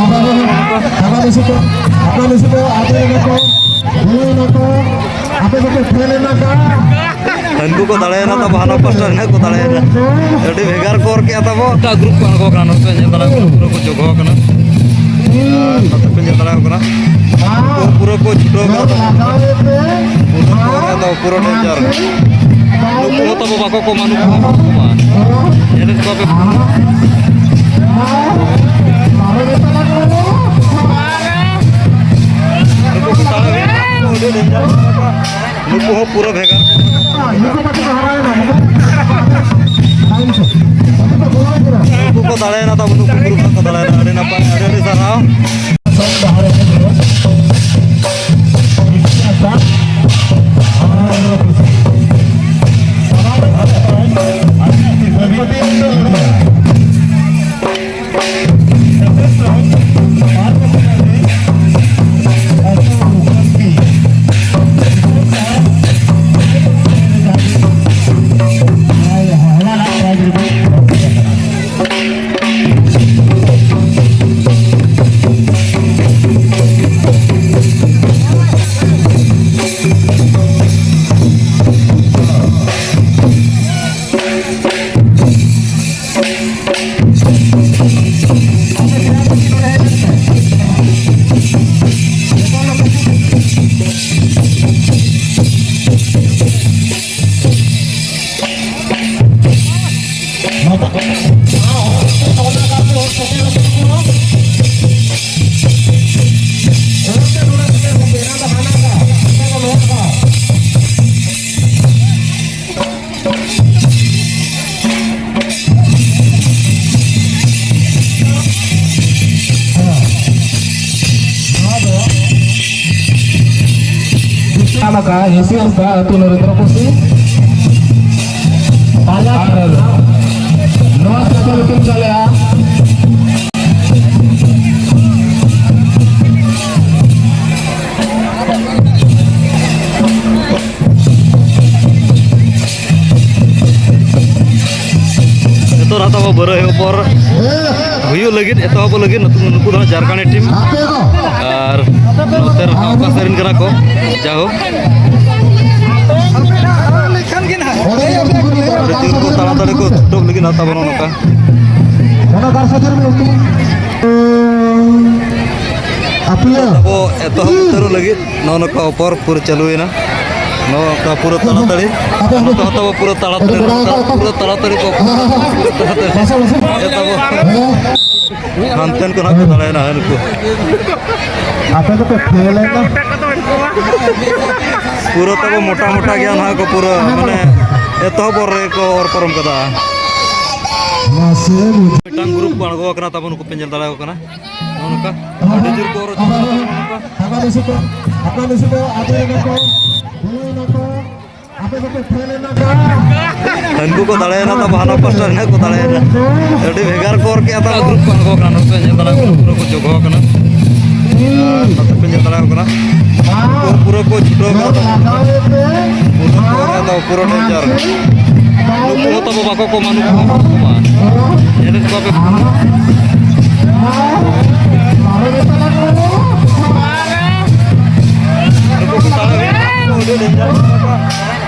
ᱟᱯᱮ ᱫᱚᱯᱮ ᱯᱷᱮᱞ ᱮᱱᱟ ᱠᱚ᱾ ᱦᱟᱹᱱᱠᱩ ᱠᱚ ᱫᱟᱲᱮᱭᱮᱱᱟ ᱛᱟᱵᱚ, ᱦᱟᱱᱟ ᱯᱟᱥᱴᱟ ᱨᱮᱱᱟᱜ ᱠᱚ ᱫᱟᱲᱮᱭᱮᱱᱟ᱾ ᱟᱹᱰᱤ ᱵᱷᱮᱜᱟᱨ ᱠᱚ ᱚᱨ ᱠᱮᱜᱼᱟ ᱛᱟᱵᱚ᱾ ᱮᱴᱟᱜ ᱜᱨᱩᱯ ᱠᱚ ᱟᱬᱜᱚ ᱠᱟᱱᱟ, ᱱᱚᱛᱮ ᱧᱮᱞ ᱫᱟᱲᱮᱭᱟᱜ ᱠᱟᱱᱟ, ᱯᱩᱨᱟᱹ ᱠᱚ ᱡᱚᱜᱽᱦᱚ ᱠᱟᱱᱟ᱾ ᱟᱨ ᱱᱚᱛᱮ ᱯᱮ ᱧᱮᱞ ᱫᱟᱲᱮᱭᱟᱜ ᱠᱟᱱᱟ, ᱩᱱᱠᱩ ᱯᱩᱨᱟᱹ ᱠᱚ ᱪᱷᱩᱴᱟᱹᱣ ᱠᱟᱱᱟ ᱛᱟᱵᱚ᱾ ᱯᱩᱨᱟᱹ ᱠᱚ ᱚᱨ ᱮᱫᱟ, ᱯᱩᱨᱟᱹ ᱰᱮᱧᱡᱟᱨ᱾ ᱱᱩᱠᱩ ᱦᱚᱸ ᱛᱟᱵᱚ ᱵᱟᱠᱚ ᱠᱚᱢᱟ, ᱱᱩᱠᱩ ᱦᱚᱸ ᱵᱟᱠᱚ ᱠᱚᱢᱟ᱾ ᱧᱮᱞᱮᱫ ᱠᱚᱣᱟ ᱯᱮ᱾ ᱱᱩᱠᱩ ᱠᱚ ᱫᱟᱲᱮ ᱦᱩᱭᱩᱜᱼᱟ, ᱟᱹᱰᱤ ᱰᱮᱧᱡᱟᱨ᱾ ᱱᱩᱠᱩ ᱦᱚᱸ ᱯᱩᱨᱟᱹ ᱵᱷᱮᱜᱟᱨ᱾ ᱱᱩᱠᱩ ᱠᱚ ᱫᱟᱲᱮᱭᱮᱱᱟ ᱛᱟᱵᱚ, ᱱᱩᱠᱩ ᱜᱨᱩᱯ ᱠᱚ ᱫᱟᱲᱮᱭᱮᱱᱟ᱾ ᱟᱹᱰᱤ ᱱᱟᱯᱟᱭ, ᱟᱹᱰᱤ ᱟᱹᱰᱤ ᱥᱟᱨᱦᱟᱣ᱾ ᱱᱟᱠᱟ ᱮᱥᱤ ᱚᱱᱠᱟ ᱟᱹᱛᱩ ᱱᱚᱨᱮᱱᱫᱨᱚᱯᱩᱨ ᱥᱤᱝ᱾ ᱟᱨ ᱱᱚᱣᱟ ᱥᱟᱭᱠᱮᱞ ᱠᱤᱱ ᱪᱟᱞᱮᱜᱼᱟ᱾ ᱱᱤᱛᱚᱜ ᱱᱟᱦᱟᱜ ᱛᱟᱵᱚ ᱵᱟᱹᱨᱟᱹ ᱮᱦᱚᱵ ᱯᱚᱨ ᱦᱩᱭᱩᱜ ᱞᱟᱹᱜᱤᱫ, ᱮᱛᱚᱦᱚᱵᱚᱜ ᱞᱟᱹᱜᱤᱫ ᱱᱩᱠᱩ, ᱱᱩᱠᱩ ᱫᱚ ᱱᱟᱦᱟᱜ ᱡᱷᱟᱲᱠᱷᱚᱸᱰ ᱴᱤᱢ᱾ ᱟᱨ ᱱᱚᱛᱮ ᱨᱮᱦᱚᱸ ᱚᱠᱟ ᱥᱮᱫ ᱨᱮᱱ ᱠᱟᱱᱟ ᱠᱚ? ᱡᱟᱭᱦᱳᱠ, ᱟᱹᱰᱤ ᱡᱳᱨ ᱠᱚ ᱛᱟᱲᱟᱛᱟᱲᱤ ᱠᱚ ᱪᱷᱩᱴᱟᱹᱣ ᱞᱟᱹᱜᱤᱫ ᱱᱟᱦᱟᱜ ᱛᱟᱵᱚᱱ ᱱᱚᱝᱠᱟ᱾ ᱟᱵᱚ ᱮᱛᱚᱦᱚᱵ ᱩᱛᱟᱹᱨᱚᱜ ᱞᱟᱹᱜᱤᱫ ᱱᱚᱜᱼᱚ ᱱᱚᱝᱠᱟ ᱚᱯᱚᱨ ᱯᱩᱨᱟᱹ ᱪᱟᱹᱞᱩᱭᱮᱱᱟ᱾ ᱱᱚᱜᱼᱚ ᱱᱚᱝᱠᱟ ᱯᱩᱨᱟᱹ ᱛᱟᱲᱟᱛᱟᱲᱤ, ᱱᱚᱛᱮ ᱦᱚᱸ ᱛᱟᱵᱚ ᱯᱩᱨᱟᱹ ᱛᱟᱲᱟᱛᱟᱲᱤ, ᱱᱚᱝᱠᱟ ᱯᱩᱨᱟᱹ ᱛᱟᱲᱟᱛᱟᱲᱤ ᱠᱚ, ᱯᱩᱨᱟᱹ ᱛᱟᱲᱟᱛᱟᱲᱤ᱾ ᱮ ᱛᱟᱵᱚ, ᱦᱟᱱᱛᱮᱱ ᱠᱚ ᱱᱟᱦᱟᱜ ᱠᱚ ᱫᱟᱲᱟᱭᱮᱱᱟ ᱱᱩᱠᱩ᱾ ᱟᱯᱮ ᱫᱚᱯᱮ ᱯᱷᱮᱞ ᱮᱱᱟ᱾ ᱯᱩᱨᱟᱹ ᱛᱟᱵᱚ ᱢᱚᱴᱟ ᱢᱚᱴᱟ ᱜᱮᱭᱟ ᱱᱟᱦᱟᱜ ᱠᱚ, ᱯᱩᱨᱟᱹ ᱢᱟᱱᱮ ᱮᱛᱚᱦᱚᱵ ᱨᱮᱜᱮ ᱠᱚ ᱚᱨ ᱯᱟᱨᱚᱢ ᱠᱟᱫᱟ᱾ ᱢᱤᱫᱴᱟᱝ ᱜᱨᱩᱯ ᱠᱚ ᱟᱬᱜᱚ ᱟᱠᱟᱱᱟ ᱛᱟᱵᱚ, ᱱᱩᱠᱩ ᱯᱮ ᱧᱮᱞ ᱫᱟᱲᱮᱭᱟᱠᱚ ᱠᱟᱱᱟ᱾ ᱱᱚᱜᱼᱚ ᱱᱚᱝᱠᱟ ᱟᱹᱰᱤ ᱡᱳᱨ ᱠᱚ ᱚᱨ ᱦᱚᱪᱚ ᱠᱟᱫᱟ, ᱱᱚᱜᱼᱚ ᱱᱚᱝᱠᱟ᱾ ᱦᱟᱱᱠᱩ ᱠᱚ ᱫᱟᱲᱮᱭᱮᱱᱟ, ᱛᱟᱵᱚ ᱦᱟᱱᱟ ᱯᱟᱥᱴᱟ ᱨᱮᱱᱟᱜ ᱠᱚ ᱫᱟᱲᱮᱭᱮᱱᱟ᱾ ᱟᱹᱰᱤ ᱵᱷᱮᱜᱟᱨ ᱠᱚ ᱚᱨ ᱠᱮᱜᱼᱟ, ᱛᱟᱵᱚ ᱜᱨᱩᱯ ᱠᱚ ᱟᱬᱜᱚ ᱠᱟᱱᱟ, ᱱᱚᱛᱮ ᱧᱮᱞ ᱫᱟᱲᱮᱭᱟᱜ ᱠᱟᱱᱟ, ᱯᱩᱨᱟᱹ ᱠᱚ ᱡᱚᱜᱟᱣ ᱠᱟᱱᱟ᱾ ᱯᱩᱨᱟᱹ ᱠᱚ ᱪᱷᱩᱴᱟᱹᱣ ᱠᱟᱱᱟ, ᱯᱩᱨᱟᱹ ᱠᱚ ᱚᱨ ᱮᱫᱟ, ᱯᱩᱨᱟᱹ ᱰᱮᱧᱡᱟᱨ᱾ ᱱᱩᱠᱩ ᱦᱚᱸ ᱛᱟᱵᱚ ᱵᱟᱠᱚ ᱠᱚᱢᱟ, ᱱᱩᱠᱩ ᱦᱚᱸ ᱵᱟᱠᱚ ᱠᱚᱢᱟ᱾ ᱧᱮᱞᱮᱫ ᱠᱚᱣᱟ ᱯᱮ ᱯᱩᱨᱟᱹ᱾ ᱱᱩᱠᱩ ᱠᱚ ᱛᱟᱲᱟᱢ ᱮᱫᱟ,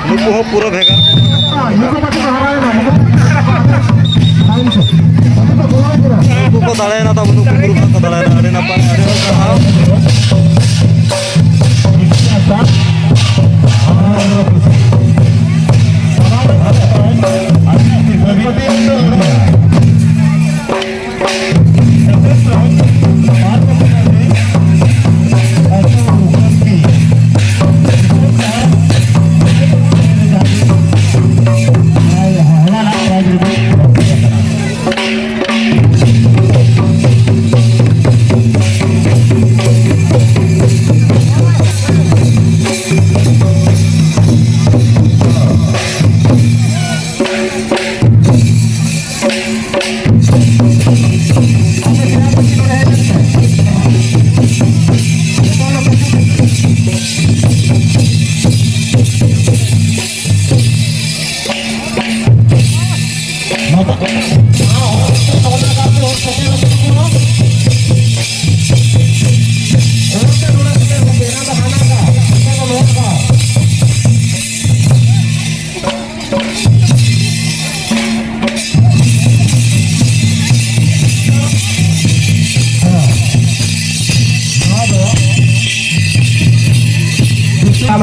ᱱᱩᱠᱩ ᱦᱚᱸ ᱯᱩᱨᱟᱹ ᱵᱷᱮᱜᱟᱨ᱾ ᱱᱩᱠᱩ ᱠᱚ ᱫᱟᱲᱮᱭᱮᱱᱟ ᱛᱟᱵᱚ, ᱱᱩᱠᱩ ᱜᱨᱩᱯ ᱠᱚ ᱫᱟᱲᱮᱭᱮᱱᱟ᱾ ᱟᱹᱰᱤ ᱱᱟᱯᱟᱭ, ᱟᱹᱰᱤ ᱥᱟᱨᱦᱟᱣ᱾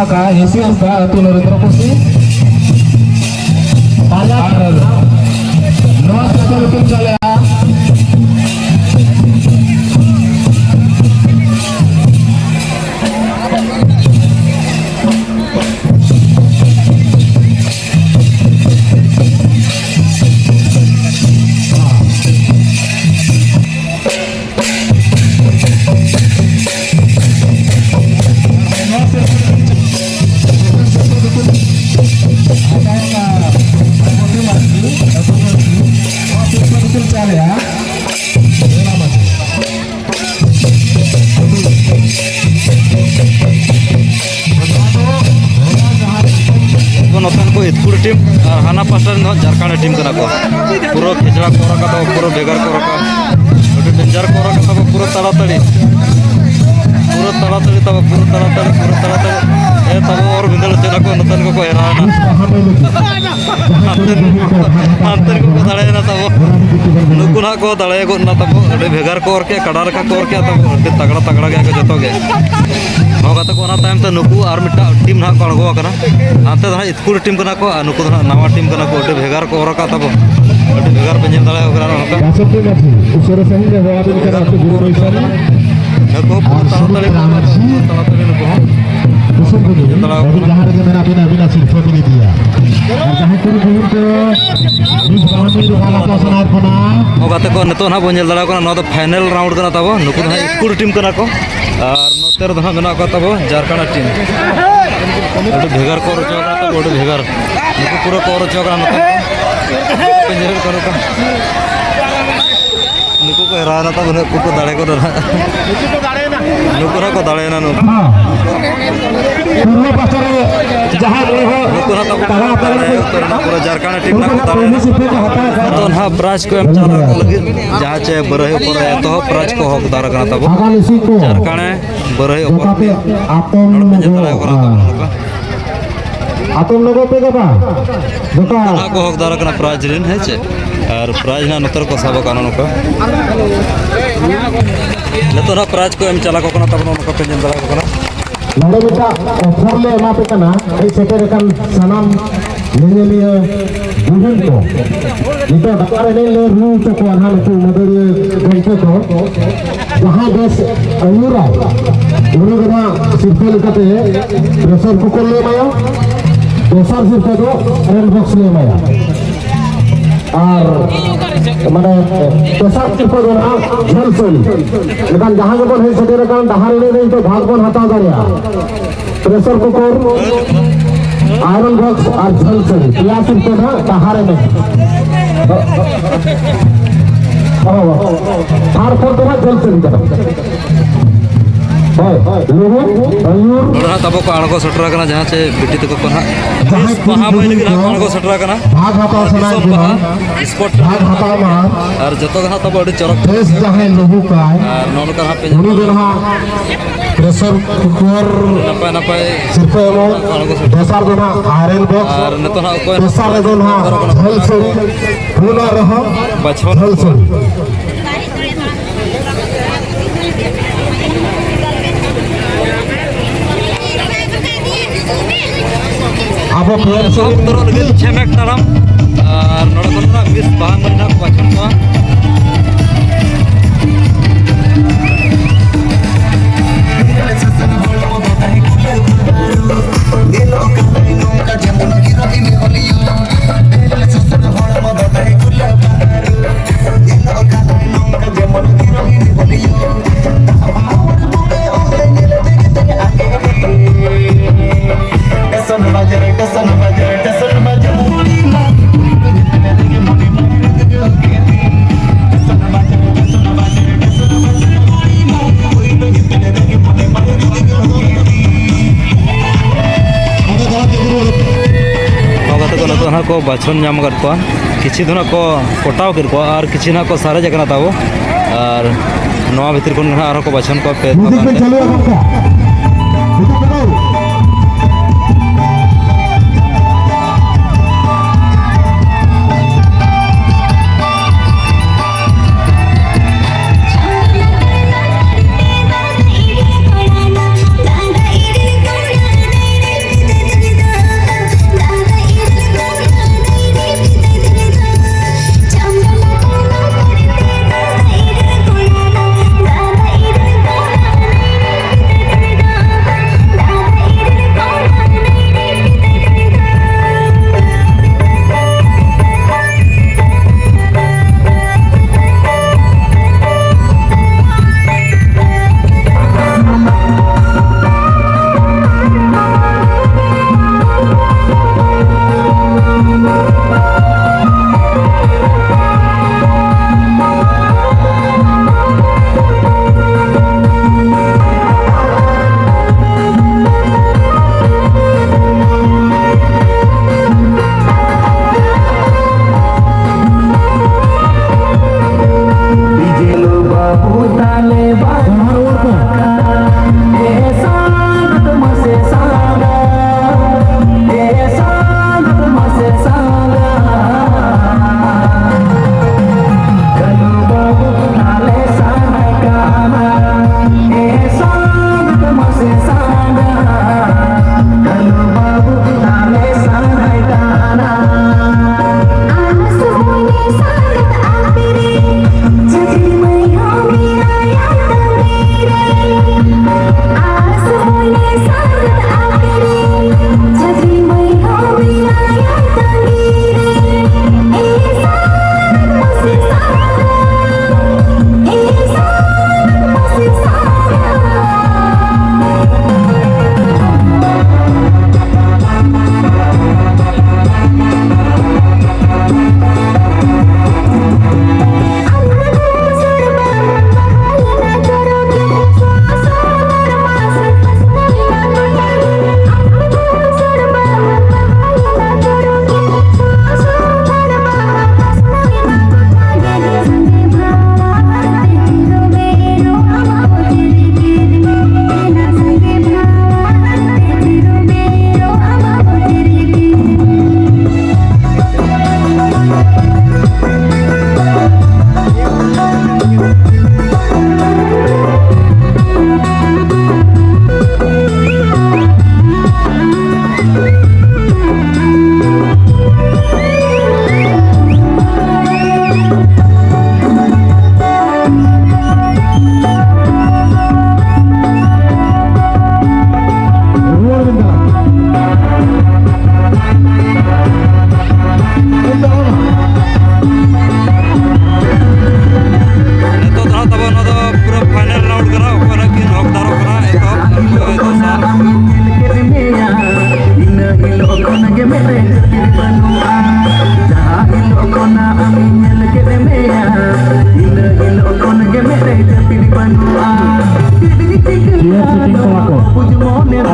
ᱮᱥᱤ ᱟᱢᱥᱟ ᱟᱹᱛᱩ ᱱᱚᱨᱮᱱᱫᱨᱚ ᱠᱩᱥᱤ᱾ ᱟᱨ ᱱᱚᱣᱟ ᱥᱮᱫ ᱠᱷᱚᱱ ᱩᱛᱩᱢ ᱪᱟᱞᱮᱜᱼᱟ᱾ ᱱᱚᱛᱮᱱ ᱠᱚ ᱤᱛᱠᱩᱲ ᱴᱤᱢ ᱟᱨ ᱦᱟᱱᱟ ᱯᱟᱥᱴᱟ ᱨᱮᱱ ᱫᱚ ᱡᱷᱟᱲᱠᱷᱚᱸᱰ ᱴᱤᱢ ᱠᱟᱱᱟ ᱠᱚ᱾ ᱯᱩᱨᱟᱹ ᱠᱷᱮᱪᱲᱟ ᱠᱚ ᱨᱟᱠᱟᱵ ᱛᱟᱵᱚ, ᱯᱩᱨᱟᱹ ᱵᱷᱮᱜᱟᱨ ᱠᱚ ᱨᱟᱠᱟᱵ, ᱟᱹᱰᱤ ᱰᱮᱧᱡᱟᱨ ᱠᱚ ᱨᱟᱠᱟᱵ ᱛᱟᱵᱚ, ᱯᱩᱨᱟᱹ ᱛᱟᱲᱟᱛᱟᱲᱤ, ᱯᱩᱨᱟᱹ ᱛᱟᱲᱟᱛᱟᱲᱤ ᱛᱟᱵᱚ, ᱯᱩᱨᱟᱹ ᱛᱟᱲᱟᱛᱟᱲᱤ, ᱯᱩᱨᱟᱹ ᱛᱟᱲᱟᱛᱟᱲᱤ᱾ ᱮ ᱛᱟᱵᱚ ᱚᱨ ᱵᱤᱸᱫᱟᱹᱲ ᱦᱚᱪᱚᱭ ᱫᱟᱠᱚ, ᱱᱚᱛᱮᱱ ᱠᱚᱠᱚ ᱦᱮᱨᱟᱣ ᱮᱱᱟ᱾ ᱦᱟᱱᱛᱮ ᱦᱟᱱᱛᱮ ᱠᱚᱠᱚ ᱫᱟᱲᱮᱭᱮᱱᱟ ᱛᱟᱵᱚ᱾ ᱱᱩᱠᱩ ᱱᱟᱦᱟᱜ ᱠᱚ ᱫᱟᱲᱮ ᱜᱚᱫ ᱮᱱᱟ ᱛᱟᱵᱚ᱾ ᱟᱹᱰᱤ ᱵᱷᱮᱜᱟᱨ ᱠᱚ ᱚᱨ ᱠᱮᱫ, ᱠᱟᱰᱟ ᱞᱮᱠᱟ ᱠᱚ ᱚᱨ ᱠᱮᱫ ᱛᱟᱵᱚ᱾ ᱟᱹᱰᱤ ᱛᱟᱜᱲᱟ ᱛᱟᱜᱲᱟ ᱜᱮᱭᱟ ᱠᱚ ᱡᱚᱛᱚ ᱜᱮ᱾ ᱱᱚᱣᱟ ᱠᱟᱛᱮ ᱠᱚ ᱚᱱᱟ ᱛᱟᱭᱚᱢ ᱛᱮ ᱱᱩᱠᱩ ᱟᱨ ᱢᱤᱫᱴᱟᱝ ᱴᱤᱢ ᱱᱟᱦᱟᱜ ᱠᱚ ᱟᱬᱜᱚ ᱟᱠᱟᱱᱟ᱾ ᱦᱟᱱᱛᱮ ᱫᱚ ᱦᱟᱸᱜ ᱤᱥᱠᱩᱞ ᱴᱤᱢ ᱠᱟᱱᱟ ᱠᱚ ᱟᱨ ᱱᱩᱠᱩ ᱫᱚ ᱦᱟᱸᱜ ᱱᱟᱣᱟ ᱴᱤᱢ ᱠᱟᱱᱟ ᱠᱚ᱾ ᱟᱹᱰᱤ ᱵᱷᱮᱜᱟᱨ ᱠᱚ ᱚᱨ ᱟᱠᱟᱫ ᱛᱟᱵᱚ᱾ ᱟᱹᱰᱤ ᱵᱷᱮᱜᱟᱨ ᱯᱮ ᱧᱮᱞ ᱫᱟᱲᱮᱭᱟᱠᱚ ᱠᱟᱱᱟ ᱱᱚᱝᱠᱟ᱾ ᱵᱟᱥᱚᱱᱛᱤ ᱢᱟᱹᱡᱷᱤ ᱩᱥᱟᱹᱨᱟ ᱥᱟᱺᱦᱤᱡ ᱨᱮ ᱦᱚᱦᱚ ᱟᱹᱵᱤᱱ ᱠᱟᱱᱟ ᱟᱹᱛᱩ ᱜᱩᱨᱩ ᱵᱚᱭᱥᱟᱞᱤ᱾ ᱱᱩᱠᱩ ᱦᱚᱸ ᱯᱩᱨᱟᱹ ᱟᱨ ᱛᱟᱲᱟᱛᱟᱲᱤ ᱥᱩᱢᱤᱛᱨᱟ ᱱᱩᱠᱩ ᱦᱚᱸ ᱢᱟᱹᱡᱷᱤ᱾ ᱛᱟᱲᱟᱛᱟᱲᱤ ᱱᱩᱠᱩ ᱦᱚᱸ᱾ ᱫᱤᱥᱚᱢ ᱠᱚ ᱧᱮᱞ ᱫᱟᱲᱮᱭᱟᱠᱚ ᱟᱹᱵᱤᱱ ᱠᱟᱱᱟ᱾ ᱡᱟᱦᱟᱸ ᱨᱮᱜᱮ ᱢᱮᱱᱟᱜ ᱵᱤᱱᱟ, ᱟᱹᱵᱤᱱᱟᱜ ᱥᱤᱨᱯᱷᱟᱹ ᱵᱤᱱ ᱤᱫᱤᱭᱟ᱾ ᱟᱨ ᱡᱟᱦᱟᱸᱭ ᱠᱩᱲᱤ ᱠᱚ ᱦᱩᱭᱩᱜ ᱠᱟᱱᱟ, ᱢᱤᱥ ᱵᱟᱦᱟ ᱢᱤᱥ ᱵᱟᱦᱟ ᱠᱚ ᱥᱟᱱᱟᱭᱮᱫ ᱵᱚᱱᱟ᱾ ᱦᱚᱸ ᱜᱟᱛᱮ ᱠᱚ, ᱱᱤᱛᱚᱜ ᱱᱟᱦᱟᱜ ᱵᱚᱱ ᱧᱮᱞ ᱫᱟᱲᱮᱭᱟᱠᱚ ᱠᱟᱱᱟ, ᱱᱚᱣᱟ ᱫᱚ ᱯᱷᱟᱭᱱᱮᱞ ᱨᱟᱣᱩᱱᱰ ᱠᱟᱱᱟ ᱛᱟᱵᱚ᱾ ᱱᱩᱠᱩ ᱫᱚ ᱦᱟᱸᱜ ᱤᱥᱠᱩᱞ ᱴᱤᱢ ᱠᱟᱱᱟ ᱠᱚ᱾ ᱟᱨ ᱱᱚᱛᱮ ᱨᱮᱫᱚ ᱦᱟᱸᱜ ᱢᱮᱱᱟᱜ ᱠᱚᱣᱟ ᱛᱟᱵᱚ ᱡᱷᱟᱨᱠᱷᱚᱸᱰ ᱴᱤᱢ᱾ ᱟᱹᱰᱤ ᱵᱷᱮᱜᱟᱨ ᱠᱚ ᱚᱨ ᱦᱚᱪᱚ ᱠᱟᱱᱟ ᱛᱟᱵᱚ, ᱟᱹᱰᱤ ᱵᱷᱮᱜᱟᱨ᱾ ᱱᱩᱠᱩ ᱯᱩᱨᱟᱹ ᱠᱚ ᱚᱨ ᱦᱚᱪᱚ ᱠᱟᱱᱟ ᱱᱚᱛᱮ᱾ ᱯᱮ ᱧᱮᱞᱮᱫ ᱠᱚᱣᱟ ᱱᱚᱝᱠᱟ᱾ ᱱᱩᱠᱩ ᱠᱚ ᱦᱮᱨᱟᱣ ᱮᱱᱟ ᱛᱟᱵᱚ, ᱱᱩᱠᱩ ᱠᱚ ᱫᱟᱲᱮ ᱠᱚ ᱱᱟᱦᱟᱜ᱾ ᱱᱩᱠᱩ ᱱᱟᱦᱟᱜ ᱠᱚ ᱫᱟᱲᱮᱭᱮᱱᱟ ᱱᱩᱠᱩ᱾ ᱯᱩᱨᱵᱚ ᱯᱟᱥᱴᱟ ᱨᱮ ᱡᱟᱦᱟᱸᱭ ᱢᱚᱬᱮ ᱦᱚᱲ ᱱᱩᱠᱩ ᱱᱟᱦᱟᱜ ᱛᱟᱵᱚ ᱛᱟᱲᱟᱢ ᱫᱟᱲᱮ ᱟᱠᱟᱫᱟ, ᱩᱛᱟᱹᱨ ᱮᱱᱟ, ᱯᱩᱨᱟᱹ ᱡᱷᱟᱨᱠᱷᱚᱸᱰ ᱴᱤᱢ ᱱᱟᱦᱟᱜ ᱠᱚ ᱫᱟᱲᱮᱭᱮᱱᱟ᱾ ᱱᱤᱛᱚᱜ ᱱᱟᱦᱟᱜ ᱯᱨᱟᱭᱤᱡᱽ ᱠᱚ ᱮᱢ ᱪᱟᱞᱟᱣ ᱠᱚ ᱞᱟᱹᱜᱤᱫ ᱡᱟᱦᱟᱸ ᱪᱮ ᱵᱟᱹᱨᱟᱹᱦᱤ ᱯᱚᱨᱮ ᱮᱛᱚᱦᱚᱵ ᱯᱨᱟᱭᱤᱡᱽ ᱠᱚ ᱦᱚᱠᱫᱟᱨ ᱠᱟᱱᱟ ᱛᱟᱵᱚ᱾ ᱟᱜᱟᱢᱤ ᱥᱤᱝ ᱠᱚ ᱡᱷᱟᱨᱠᱷᱚᱸᱰ ᱵᱟᱹᱨᱟᱹᱦᱤ ᱚᱯᱚᱨ ᱡᱚᱴᱟᱣ ᱯᱮ ᱟᱛᱚᱢ ᱱᱚᱰᱮ ᱯᱮ ᱧᱮᱞ ᱞᱚᱜᱚ, ᱫᱟᱲᱮᱭᱟᱠᱚ ᱠᱟᱱᱟ ᱛᱟᱵᱚ ᱱᱚᱝᱠᱟ᱾ ᱟᱛᱚᱢ ᱞᱚᱜᱚ ᱯᱮ ᱜᱟᱯᱟ᱾ ᱡᱚᱴᱟᱣ᱾ ᱚᱱᱟ ᱠᱚ ᱦᱚᱠᱫᱟᱨ ᱠᱟᱱᱟ ᱯᱨᱟᱭᱤᱡᱽ ᱨᱮᱱ, ᱦᱮᱸ ᱪᱮ? ᱟᱨ ᱯᱨᱟᱭᱤᱡᱽ ᱦᱟᱸᱜ ᱱᱚᱛᱮ ᱨᱮᱠᱚ ᱥᱟᱵ ᱟᱠᱟᱱᱟ ᱱᱚᱝᱠᱟ᱾ ᱱᱤᱛᱚᱜ ᱦᱟᱸᱜ ᱯᱨᱟᱭᱤᱡᱽ ᱠᱚ ᱮᱢ ᱪᱟᱞᱟᱣ ᱠᱚ ᱠᱟᱱᱟ ᱛᱟᱵᱚᱱᱟ, ᱱᱚᱝᱠᱟ ᱯᱮ ᱧᱮᱞ ᱫᱟᱲᱮᱭᱟᱠᱚ ᱠᱟᱱᱟ᱾ ᱱᱚᱰᱮ ᱢᱤᱫᱴᱟᱝ ᱚᱯᱷᱟᱨ ᱞᱮ ᱮᱢᱟ ᱯᱮ ᱠᱟᱱᱟ, ᱦᱮᱡ ᱥᱮᱴᱮᱨ ᱟᱠᱟᱱ ᱥᱟᱱᱟᱢ ᱧᱮᱧᱮᱞᱤᱭᱟᱹ ᱵᱩᱦᱤᱱ ᱠᱚ᱾ ᱱᱤᱛᱚᱜ ᱰᱟᱠᱟᱨ ᱮᱱᱮᱡ ᱞᱮ ᱨᱩ ᱦᱚᱪᱚ ᱠᱚᱣᱟ ᱱᱟᱦᱟᱜ ᱱᱩᱠᱩ ᱢᱟᱹᱫᱟᱹᱲᱤᱭᱟᱹ ᱜᱚᱢᱠᱮ ᱠᱚ᱾ ᱡᱟᱦᱟᱸᱭ ᱵᱮᱥ ᱟᱹᱭᱩᱨᱟᱭ, ᱩᱱᱤ ᱫᱚ ᱱᱟᱦᱟᱜ ᱥᱤᱨᱯᱟᱹ ᱞᱮᱠᱟᱛᱮ pressure cooker ᱞᱮ ᱮᱢᱟᱭᱟ, ᱫᱚᱥᱟᱨ ᱥᱤᱨᱯᱟᱹ ᱫᱚ iron box ᱞᱮ ᱮᱢᱟᱭᱟ᱾ ᱟᱨ ᱢᱟᱱᱮ ᱛᱮᱥᱟᱨ ᱥᱤᱨᱯᱟᱹ ᱫᱚ ᱱᱟᱦᱟᱜ ᱡᱷᱟᱹᱞ ᱥᱟᱹᱲᱤ᱾ ᱮᱱᱠᱷᱟᱱ ᱡᱟᱦᱟᱸ ᱜᱮᱵᱚᱱ ᱦᱮᱡ ᱥᱮᱴᱮᱨ ᱟᱠᱟᱱ, ᱰᱟᱦᱟᱨ ᱮᱱᱮᱡ ᱨᱮ ᱱᱤᱛᱚᱜ ᱵᱷᱟᱜᱽ ᱵᱚᱱ ᱦᱟᱛᱟᱣ ᱫᱟᱲᱮᱭᱟᱜᱼᱟ᱾ Pressure cooker, iron box ᱟᱨ ᱡᱷᱟᱹᱞ ᱥᱟᱹᱲᱤ, ᱯᱮᱭᱟ ᱥᱤᱨᱯᱟᱹ ᱱᱟᱦᱟᱜ ᱰᱟᱦᱟᱨ ᱮᱱᱮᱡ᱾ ᱦᱚᱸ, ᱦᱚᱸ᱾ Third ᱠᱚ ᱫᱚ ᱱᱟᱦᱟᱜ ᱡᱷᱟᱹᱞ ᱥᱟᱹᱲᱤ ᱠᱟᱱᱟ᱾ ᱦᱳᱭ, ᱞᱩᱜᱩ, ᱟᱹᱭᱩᱨ᱾ ᱱᱚᱰᱮ ᱦᱟᱸᱜ ᱛᱟᱵᱚ ᱠᱚ ᱟᱬᱜᱚ ᱥᱮᱴᱮᱨ ᱟᱠᱟᱱᱟ, ᱡᱟᱦᱟᱸ ᱪᱮ ᱵᱤᱴᱤ ᱛᱟᱠᱚ ᱠᱚ ᱦᱟᱸᱜ ᱡᱟᱦᱟᱸᱭ ᱵᱟᱦᱟ ᱠᱩᱲᱤ ᱢᱟᱹᱭ ᱞᱟᱹᱜᱤᱫ ᱦᱟᱸᱜ ᱠᱚ ᱠᱚ ᱟᱬᱜᱚ ᱥᱮᱴᱮᱨ ᱟᱠᱟᱱᱟ᱾ ᱵᱷᱟᱜᱽ ᱦᱟᱛᱟᱣ ᱟᱨ ᱥᱟᱱᱟᱭᱮᱫ ᱫᱤᱥᱚᱢ ᱵᱮᱱᱟ, ᱵᱟᱦᱟ, sport ᱵᱷᱟᱜᱽ ᱦᱟᱛᱟᱣ ᱢᱟ᱾ ᱟᱨ ᱡᱚᱛᱚ ᱜᱮ ᱦᱟᱸᱜ ᱛᱟᱵᱚ ᱟᱹᱰᱤ ᱪᱚᱨᱚᱠ ᱵᱮᱥ ᱡᱟᱦᱟᱸᱭ ᱞᱩᱜᱩ ᱠᱟᱭ, ᱟᱨ ᱱᱚᱜᱼᱚ ᱱᱚᱝᱠᱟ ᱦᱟᱸᱜ ᱯᱮ ᱩᱱᱤ ᱫᱚ ᱧᱮᱞ ᱱᱟᱦᱟᱜ pressure cooker ᱱᱟᱯᱟᱭ ᱱᱟᱯᱟᱭ ᱥᱤᱨᱯᱟᱹ ᱮᱢᱚᱜ, ᱠᱚ ᱟᱬᱜᱚ ᱥᱮᱴᱮᱨ ᱫᱚᱥᱟᱨ ᱫᱚ ᱱᱟᱦᱟᱜ iron box, ᱟᱨ ᱱᱤᱛᱚᱜ ᱦᱟᱸᱜ ᱚᱠᱚᱭ ᱛᱮᱥᱟᱨ ᱨᱮᱫᱚ ᱱᱟᱦᱟᱜ ᱡᱷᱟᱹᱞ ᱥᱟᱹᱲᱤ, ᱯᱩᱱᱟᱜ ᱨᱮᱦᱚᱸ ᱵᱟᱪᱷᱚᱱ ᱡᱷᱟᱹᱞ ᱥᱟᱹᱲᱤ᱾ ᱟᱵᱚ ᱯᱮᱭᱟ ᱮᱛᱚᱦᱚᱵ ᱩᱛᱟᱹᱨᱚᱜ ᱞᱟᱹᱜᱤᱫ ᱪᱷᱮᱢᱮᱠ ᱛᱟᱲᱟᱢ, ᱟᱨ ᱱᱚᱰᱮ ᱠᱷᱚᱱ ᱫᱚ ᱢᱤᱥ ᱵᱟᱦᱟ ᱢᱟᱹᱭ ᱱᱟᱦᱟᱜ ᱠᱚ ᱵᱟᱪᱷᱚᱱ ᱠᱚᱣᱟ᱾ ᱱᱚᱣᱟ ᱠᱟᱛᱮ ᱠᱚ ᱱᱤᱛᱚᱜ ᱦᱟᱸᱜ ᱠᱚ ᱵᱟᱪᱷᱚᱱ ᱧᱟᱢ ᱟᱠᱟᱫ ᱠᱚᱣᱟ᱾ ᱠᱤᱪᱷᱤ ᱫᱚ ᱱᱟᱜ ᱠᱚ ᱠᱚᱴᱟᱣ ᱠᱮᱫ ᱠᱚᱣᱟ ᱟᱨ ᱠᱤᱪᱷᱤ ᱱᱟᱜ ᱠᱚ ᱥᱟᱨᱮᱡ ᱟᱠᱟᱱᱟ ᱛᱟᱵᱚ᱾ ᱟᱨ ᱱᱚᱣᱟ ᱵᱷᱤᱛᱤᱨ ᱠᱷᱚᱱ ᱜᱮ ᱱᱟᱜ ᱟᱨᱦᱚᱸ ᱠᱚ ᱵᱟᱪᱷᱚᱱ ᱠᱚᱣᱟ ᱯᱮ ᱫᱷᱟᱣ ᱢᱤᱭᱩᱡᱤᱠ ᱵᱮᱱ ᱠᱟᱛᱮ᱾ ᱪᱟᱹᱞᱩᱭᱟ ᱜᱚᱢᱠᱮ᱾ ᱱᱤᱛᱚᱜ ᱫᱚ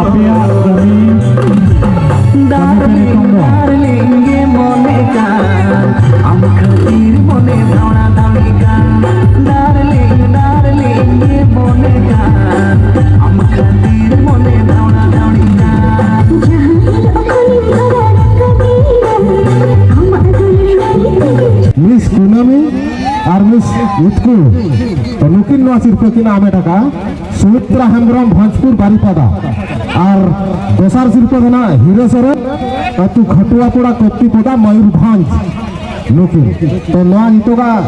ᱟᱯᱮᱭᱟᱜ ᱠᱟᱹᱢᱤ ᱠᱟᱹᱢᱤ ᱠᱟᱹᱢᱤ ᱠᱚᱢ ᱫᱚ᱾ Darling ᱜᱮ ᱢᱚᱱᱮ ᱠᱟᱱ, ᱟᱢ ᱠᱷᱟᱹᱛᱤᱨ ᱢᱚᱱᱮ ᱫᱷᱟᱣᱲᱟ ᱫᱷᱟᱣᱲᱤ ᱠᱟᱱ᱾ Darling, darling ᱜᱮ ᱢᱚᱱᱮ ᱠᱟᱱ, ᱟᱢ ᱠᱷᱟᱹᱛᱤᱨ ᱢᱚᱱᱮ ᱫᱷᱟᱣᱲᱟ ᱫᱷᱟᱣᱲᱤ ᱠᱟᱱ᱾ ᱡᱟᱦᱟᱸ ᱚᱠᱟᱨᱮᱢ ᱦᱟᱨᱟ ᱨᱟᱠᱟᱵᱮᱱᱟ, ᱟᱢᱟᱜ ᱫᱩᱞᱟᱹᱲ ᱛᱮᱜᱮ᱾ ᱢᱤᱥ ᱠᱩᱱᱟᱹᱢᱤ ᱟᱨ ᱢᱤᱥ ᱩᱛᱠᱩ, ᱛᱚ, ᱱᱩᱠᱤᱱ ᱱᱚᱣᱟ ᱥᱤᱨᱯᱟᱹ ᱠᱤᱱ ᱦᱟᱢᱮᱴ ᱟᱠᱟᱫᱼᱟ᱾ ᱥᱩᱢᱤᱛᱨᱟ ᱦᱮᱢᱵᱨᱚᱢ, ᱵᱷᱚᱸᱡᱽᱯᱩᱨ ᱵᱟᱨᱤᱯᱟᱫᱟ, ᱟᱨ ᱫᱚᱥᱟᱨ ᱥᱤᱨᱯᱟᱹ ᱫᱚ ᱱᱟᱜ ᱦᱤᱨᱟᱹ ᱥᱚᱨᱮᱱ, ᱟᱹᱛᱩ ᱠᱷᱟᱴᱩᱣᱟᱯᱚᱲᱟ, ᱠᱚᱯᱛᱤᱯᱚᱫᱟ, ᱢᱚᱭᱩᱨᱵᱷᱚᱸᱡᱽ᱾ ᱱᱩᱠᱤᱱ ᱛᱚ ᱱᱚᱣᱟ ᱱᱤᱛᱚᱜᱟᱜ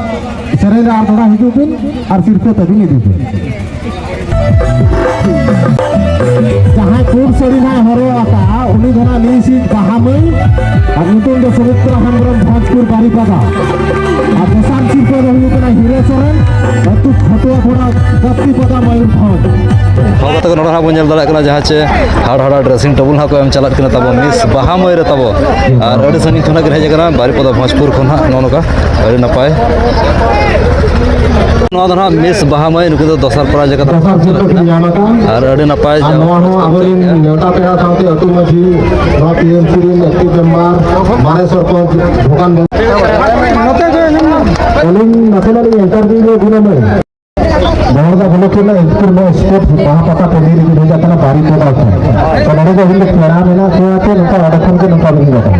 ᱥᱮᱨᱮᱧ ᱨᱮ ᱟᱨ ᱫᱚᱦᱲᱟ ᱦᱤᱡᱩᱜ ᱵᱤᱱ ᱟᱨ ᱥᱤᱨᱯᱟᱹ ᱛᱟᱹᱵᱤᱱ ᱤᱫᱤ ᱵᱤᱱ᱾ ᱡᱟᱦᱟᱸᱭ ᱯᱩᱸᱰ ᱥᱟᱹᱲᱤ ᱱᱟᱜ ᱦᱚᱨᱚᱜ ᱟᱠᱟᱫᱼᱟ, ᱩᱱᱤ ᱫᱚ ᱱᱟᱜ ᱱᱤᱥᱤᱛ ᱵᱟᱦᱟ ᱢᱟᱹᱭ, ᱟᱨ ᱧᱩᱛᱩᱢ ᱫᱚ ᱥᱩᱢᱤᱛᱨᱟ ᱦᱮᱢᱵᱨᱚᱢ, ᱵᱷᱚᱸᱡᱽᱯᱩᱨ ᱵᱟᱨᱤᱯᱟᱫᱟ᱾ ᱟᱨ ᱫᱚᱥᱟᱨ ᱥᱤᱨᱯᱟᱹ ᱫᱚ ᱦᱩᱭᱩᱜ ᱠᱟᱱᱟ ᱦᱤᱨᱟᱹ ᱥᱚᱨᱮᱱ, ᱟᱹᱛᱩ ᱠᱷᱟᱴᱩᱣᱟᱯᱚᱲᱟ, ᱠᱟᱯᱛᱤᱯᱟᱫᱟ, ᱢᱚᱭᱩᱨᱵᱷᱚᱸᱡᱽ᱾ ᱦᱚᱸ, ᱜᱟᱛᱮ ᱠᱚ, ᱱᱚᱰᱮ ᱦᱟᱸᱜ ᱵᱚᱱ ᱧᱮᱞ ᱫᱟᱲᱮᱭᱟᱜ ᱠᱟᱱᱟ ᱡᱟᱦᱟᱸ ᱪᱮ ᱦᱟᱲ ᱦᱟᱲᱟ dressing table ᱦᱟᱸᱜ ᱠᱚ ᱮᱢ ᱪᱟᱞᱟᱜ ᱠᱟᱱᱟ ᱛᱟᱵᱚᱱ ᱢᱤᱥ ᱵᱟᱦᱟ ᱢᱟᱹᱭ ᱨᱮ ᱛᱟᱵᱚ᱾ ᱟᱨ ᱟᱹᱰᱤ ᱥᱟᱺᱜᱤᱧ ᱠᱷᱚᱱᱟᱜ ᱜᱮ ᱦᱮᱡ ᱟᱠᱟᱱᱟ ᱵᱟᱨᱤᱯᱟᱫᱟ ᱵᱷᱚᱸᱡᱽᱯᱩᱨ ᱠᱷᱚᱱ ᱦᱟᱸᱜ, ᱱᱚᱜᱼᱚ ᱱᱚᱝᱠᱟ ᱟᱹᱰᱤ ᱱᱟᱯᱟᱭ᱾ ᱱᱚᱣᱟ ᱫᱚ ᱦᱟᱸᱜ ᱢᱤᱥ ᱵᱟᱦᱟ ᱢᱟᱹᱭ, ᱱᱩᱠᱤᱱ ᱫᱚ ᱫᱚᱥᱟᱨ prize ᱠᱟᱛᱮ ᱫᱚᱥᱟᱨ ᱥᱤᱨᱯᱟᱹ ᱠᱤᱱ ᱧᱟᱢ ᱟᱠᱟᱫᱼᱟ᱾ ᱟᱨ ᱟᱹᱰᱤ ᱱᱟᱯᱟᱭ ᱟᱨ ᱡᱟᱦᱟᱸ ᱱᱚᱣᱟ ᱦᱚᱸ ᱟᱵᱚᱨᱮᱱ ᱱᱮᱣᱛᱟ ᱯᱮᱲᱟ ᱥᱟᱶᱛᱮ ᱟᱹᱛᱩ ᱢᱟᱹᱡᱷᱤ, ᱱᱚᱣᱟ T M C ᱨᱮᱱ active member, ᱢᱟᱨᱮ ᱥᱚᱨᱯᱚᱧᱪ ᱵᱷᱩᱵᱟᱱ ᱵᱟᱹᱵᱩ᱾ ᱟᱹᱞᱤᱧ ᱱᱟᱥᱮᱱᱟᱜ ᱞᱤᱧ interview ᱧᱚᱜ ᱵᱤᱱᱟ ᱢᱟᱹᱭ᱾ ᱵᱚᱦᱚᱲᱫᱟ block ᱨᱮᱱᱟᱜ ᱤᱥᱠᱩᱞ ᱱᱚᱣᱟ sports ᱵᱟᱦᱟ ᱯᱟᱛᱟ ᱴᱟᱺᱰᱤ ᱨᱮᱜᱮ ᱦᱩᱭ ᱟᱠᱟᱱᱟ, ᱵᱟᱨᱤᱯᱟᱫᱟ ᱠᱷᱚᱱ᱾ ᱛᱚ ᱱᱚᱰᱮ ᱫᱚ ᱤᱧ ᱫᱚ ᱯᱮᱲᱟ ᱢᱮᱱᱟᱜ ᱠᱚᱣᱟ ᱛᱚ ᱱᱚᱝᱠᱟ ᱚᱸᱰᱮ ᱠᱷᱚᱱ ᱜᱮ ᱱᱚᱝᱠᱟ ᱵᱤᱱ ᱨᱚᱲᱟ᱾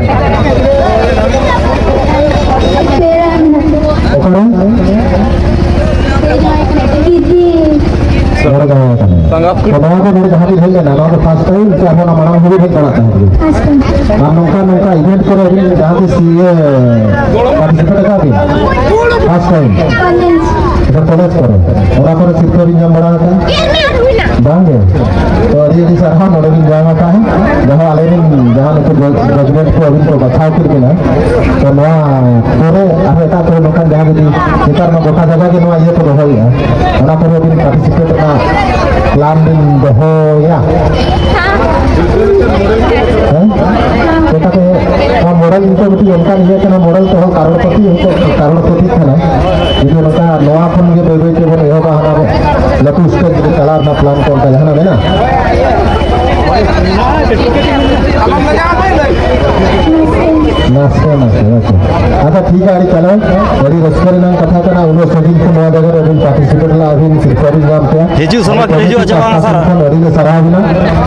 ᱯᱮᱲᱟ ᱢᱮᱱᱟᱜ ᱠᱚᱣᱟ᱾ ᱚᱠᱟᱨᱮ? ᱜᱤᱫᱤ᱾ ᱢᱚᱬᱮ ᱫᱷᱟᱣ ᱟᱠᱟᱱᱟ᱾ ᱛᱚ ᱱᱚᱣᱟ ᱫᱚ ᱱᱚᱰᱮ ᱡᱟᱦᱟᱸ ᱵᱤᱱ ᱦᱮᱡ ᱞᱮᱱᱟ, ᱱᱚᱣᱟ ᱫᱚ first time ᱥᱮ ᱟᱨᱦᱚᱸ ᱚᱱᱟ ᱢᱟᱲᱟᱝ ᱦᱚᱸᱵᱤᱱ ᱦᱮᱡ ᱵᱟᱲᱟᱜ ᱛᱟᱦᱮᱸᱫ ᱜᱮ? First time᱾ ᱟᱨ ᱱᱚᱝᱠᱟ ᱱᱚᱝᱠᱟ event ᱠᱚᱨᱮ ᱟᱹᱵᱤᱱ ᱡᱟᱦᱟᱸ ᱛᱤᱥ ᱤᱭᱟᱹ participate ᱟᱠᱟᱫ ᱵᱤᱱ? First time᱾ College᱾ ᱟᱪᱪᱷᱟ, college ᱠᱚᱨᱮ, ᱚᱱᱟ ᱠᱚᱨᱮ ᱥᱤᱨᱯᱟᱹ ᱵᱤᱱ ᱧᱟᱢ ᱵᱟᱲᱟ ᱟᱠᱟᱫᱟ? ᱵᱟᱝ ᱜᱮ? ᱛᱚ ᱟᱹᱰᱤ ᱟᱹᱰᱤ ᱥᱟᱨᱦᱟᱣ ᱱᱚᱰᱮ ᱵᱤᱱ ᱧᱟᱢ ᱟᱠᱟᱫᱼᱟ᱾ ᱡᱟᱦᱟᱸ ᱟᱞᱮ ᱨᱮᱱ ᱡᱟᱦᱟᱸ ᱱᱩᱠᱩ judge-, judgement ᱠᱚ ᱟᱹᱵᱤᱱ ᱠᱚ ᱵᱟᱪᱷᱟᱣ ᱠᱮᱫ ᱵᱤᱱᱟ, ᱛᱚ ᱱᱚᱣᱟ ᱯᱚᱨᱮ ᱟᱨᱦᱚᱸ ᱮᱴᱟᱜ ᱠᱚᱨᱮ ᱱᱚᱝᱠᱟᱱ ᱡᱟᱦᱟᱸ ᱡᱩᱫᱤ ᱱᱮᱛᱟᱨ ᱢᱟ ᱜᱚᱴᱟ ᱡᱟᱭᱜᱟ ᱜᱮ ᱱᱚᱣᱟ ᱤᱭᱟᱹ ᱠᱚ ᱫᱚᱦᱚᱭᱮᱫᱼᱟ, ᱚᱱᱟ ᱠᱚᱨᱮ ᱵᱤᱱ participate ᱨᱮᱱᱟᱜ plan ᱵᱤᱱ ᱫᱚᱦᱚᱭᱟ? ᱦᱮᱸ? ᱪᱮᱠᱟᱛᱮ ᱱᱚᱣᱟ model ᱱᱤᱛᱚᱜ ᱢᱤᱫᱴᱤᱡ ᱚᱱᱠᱟᱱ ᱤᱭᱟᱹ ᱠᱟᱱᱟ, model ᱠᱚᱦᱚᱸ ᱠᱟᱨᱳᱲᱯᱚᱛᱤ ᱦᱚᱸᱠᱚ ᱠᱟᱨᱳᱲᱯᱚᱛᱤ ᱠᱟᱱᱟ᱾ ᱡᱩᱫᱤ ᱱᱚᱝᱠᱟ ᱱᱚᱣᱟ ᱠᱷᱚᱱ ᱜᱮ ᱵᱟᱹᱭ ᱵᱟᱹᱭ ᱛᱮᱵᱚᱱ ᱮᱦᱚᱵᱟ, ᱦᱟᱱᱟ ᱞᱟᱹᱴᱩ stage ᱨᱮ ᱪᱟᱞᱟᱣ ᱨᱮᱱᱟᱜ plan ᱠᱚ ᱚᱱᱠᱟ ᱡᱟᱦᱟᱱᱟᱜ ᱢᱮᱱᱟᱜᱼᱟ? ᱱᱟᱥᱮ, ᱱᱟᱥᱮ, ᱱᱟᱥᱮ᱾ ᱟᱪᱪᱷᱟ, ᱴᱷᱤᱠ ᱜᱮᱭᱟ, ᱟᱹᱰᱤ ᱪᱟᱞᱟᱣ, ᱟᱹᱰᱤ ᱨᱟᱹᱥᱠᱟᱹ ᱨᱮᱱᱟᱜ ᱠᱟᱛᱷᱟ ᱠᱟᱱᱟ, ᱩᱱᱟᱹᱜ ᱥᱟᱺᱜᱤᱧ ᱠᱷᱚᱱ ᱱᱚᱣᱟ ᱡᱟᱭᱜᱟ ᱨᱮᱵᱤᱱ participate ᱞᱮᱱᱟ, ᱟᱹᱵᱤᱱ ᱥᱤᱨᱯᱟᱹ ᱵᱤᱱ ᱧᱟᱢ ᱠᱮᱫᱟ᱾ ᱦᱤᱡᱩᱜ ᱥᱮᱨᱢᱟ ᱠᱤᱱ ᱦᱤᱡᱩᱜᱼᱟ ᱪᱮ ᱵᱟᱝ, ᱥᱟᱨ? ᱟᱹᱰᱤ ᱞᱮ ᱥᱟᱨᱦᱟᱣ ᱵᱤᱱᱟ᱾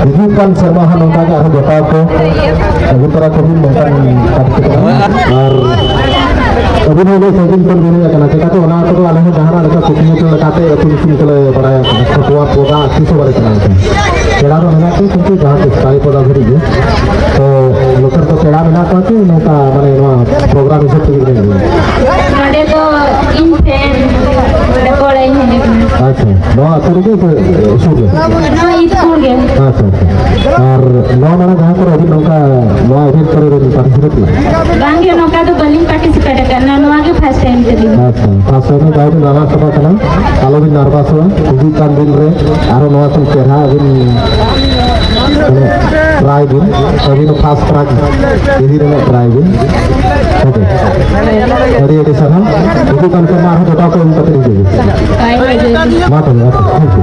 ᱦᱤᱡᱩᱜ ᱠᱟᱱ ᱥᱮᱨᱢᱟ ᱦᱚᱸ ᱱᱚᱝᱠᱟ ᱜᱮ ᱟᱨᱦᱚᱸ ᱡᱚᱴᱟᱣ ᱠᱚ ᱟᱹᱜᱩ ᱛᱚᱨᱟ ᱠᱚᱵᱤᱱ, ᱱᱚᱝᱠᱟᱱ participate᱾ ᱟᱨ ᱟᱹᱵᱤᱱ ᱦᱚᱸ ᱩᱱᱟᱹᱜ ᱥᱟᱺᱜᱤᱧ ᱠᱷᱚᱱ ᱵᱤᱱ ᱦᱮᱡ ᱟᱠᱟᱱᱟ, ᱪᱮᱠᱟᱛᱮ ᱚᱱᱟ ᱠᱚᱫᱚ ᱟᱞᱮ ᱦᱚᱸ ᱡᱟᱦᱟᱱᱟᱜ ᱞᱮᱠᱟ ᱠᱩᱠᱢᱩ ᱞᱮᱠᱟᱛᱮ ᱟᱹᱛᱩ ᱧᱩᱛᱩᱢ ᱠᱚᱞᱮ ᱵᱟᱲᱟᱭ ᱟᱠᱟᱫᱟ, ᱯᱷᱚᱛᱩᱣᱟ ᱯᱚᱫᱟ ᱟᱹᱛᱩ ᱥᱮ ᱵᱟᱲᱮ ᱠᱟᱱᱟ᱾ ᱯᱮᱲᱟ ᱫᱚ ᱢᱮᱱᱟᱜ ᱠᱚᱣᱟ, ᱠᱤᱱᱛᱩ ᱡᱟᱦᱟᱸ ᱛᱤᱥ ᱠᱟᱞᱤᱯᱚᱫᱟ ᱫᱷᱟᱹᱨᱤᱡ ᱜᱮ᱾ ᱛᱚ, ᱱᱚᱛᱮ ᱨᱮᱫᱚ ᱯᱮᱲᱟ ᱢᱮᱱᱟᱜ ᱠᱚᱣᱟ ᱠᱤ ᱱᱚᱝᱠᱟ, ᱢᱟᱱᱮ, ᱱᱚᱣᱟ program ᱦᱤᱥᱟᱹᱵ ᱛᱮᱜᱮ ᱵᱮᱱ ᱤᱫᱤᱭᱟ? ᱱᱚᱰᱮ ᱫᱚ ᱤᱧ friend, ᱱᱚᱰᱮ ᱠᱚᱲᱟᱧ ᱦᱮᱡ ᱟᱠᱟᱱᱟ᱾ ᱟᱪᱪᱷᱟ, ᱱᱚᱣᱟ ᱟᱹᱛᱩ ᱨᱮᱜᱮ ᱥᱮ ᱥᱩᱨ ᱨᱮ? ᱱᱚᱣᱟ ᱤᱫᱯᱩᱨ ᱜᱮ᱾ ᱟᱪᱪᱷᱟ, ᱟᱪᱪᱷᱟ᱾ ᱟᱨ ᱱᱚᱣᱟ ᱢᱟᱲᱟᱝ ᱡᱟᱦᱟᱸ ᱠᱚᱨᱮ ᱟᱹᱵᱤᱱ ᱱᱚᱝᱠᱟ ᱱᱚᱣᱟ event ᱠᱚᱨᱮ ᱵᱤᱱ participate ᱞᱮᱫᱟ? ᱵᱟᱝ ᱜᱮ, ᱱᱚᱝᱠᱟ ᱫᱚ ᱵᱟᱹᱞᱤᱧ participate ᱟᱠᱟᱫᱟ, ᱱᱚᱣᱟ ᱜᱮ first time ᱛᱟᱹᱞᱤᱧ᱾ ᱟᱪᱪᱷᱟ, first time ᱫᱚ ᱟᱹᱵᱤᱱ ᱱᱟᱨᱵᱷᱟᱥ ᱪᱟᱵᱟ ᱠᱟᱱᱟ, ᱟᱞᱚᱵᱤᱱ ᱱᱟᱨᱵᱷᱟᱥᱚᱜᱼᱟ᱾ ᱦᱤᱡᱩᱜ ᱠᱟᱱ ᱫᱤᱱ ᱨᱮ ᱟᱨᱦᱚᱸ ᱱᱚᱣᱟ ᱠᱷᱚᱱ ᱪᱮᱦᱨᱟ ᱟᱹᱵᱤᱱ ᱢᱟᱱᱮ try ᱵᱤᱱ, ᱟᱹᱵᱤᱱ ᱦᱚᱸ first prize ᱤᱫᱤ ᱨᱮᱱᱟᱜ try ᱵᱤᱱ᱾ ᱦᱮᱸ ᱥᱮ? ᱟᱹᱰᱤ ᱟᱹᱰᱤ ᱥᱟᱨᱦᱟᱣ᱾ ᱦᱤᱡᱩᱜ ᱠᱟᱱ ᱥᱮᱨᱢᱟ ᱟᱨᱦᱚᱸ ᱡᱚᱴᱟᱣ ᱠᱚ ᱮᱢ ᱠᱟᱛᱮ ᱦᱤᱡᱩᱜ ᱵᱤᱱ᱾ ᱢᱟ ᱛᱚᱵᱮ, ᱟᱪᱪᱷᱟ, thank you᱾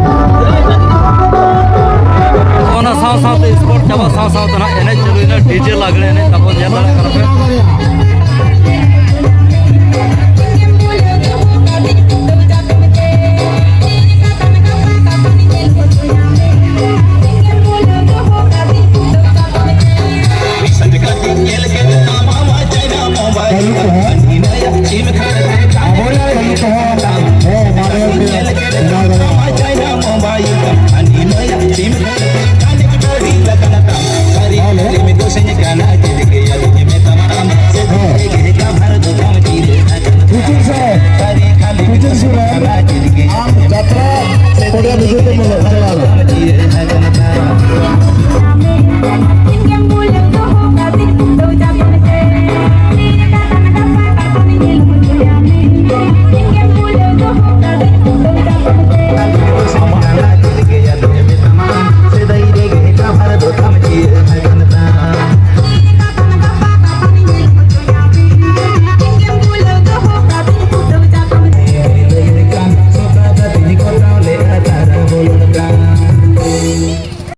ᱚᱱᱟ ᱥᱟᱶ ᱥᱟᱶᱛᱮ sport ᱪᱟᱵᱟ ᱥᱟᱶ ᱥᱟᱶᱛᱮ ᱱᱟᱜ ᱮᱱᱮᱡ ᱪᱟᱹᱞᱩᱭᱮᱱᱟ, DJ ᱞᱟᱜᱽᱲᱮ ᱮᱱᱮᱡ ᱛᱟᱵᱚᱱ ᱧᱮᱞ ᱫᱟᱲᱮᱭᱟᱜ ᱠᱟᱱᱟ ᱯᱮ᱾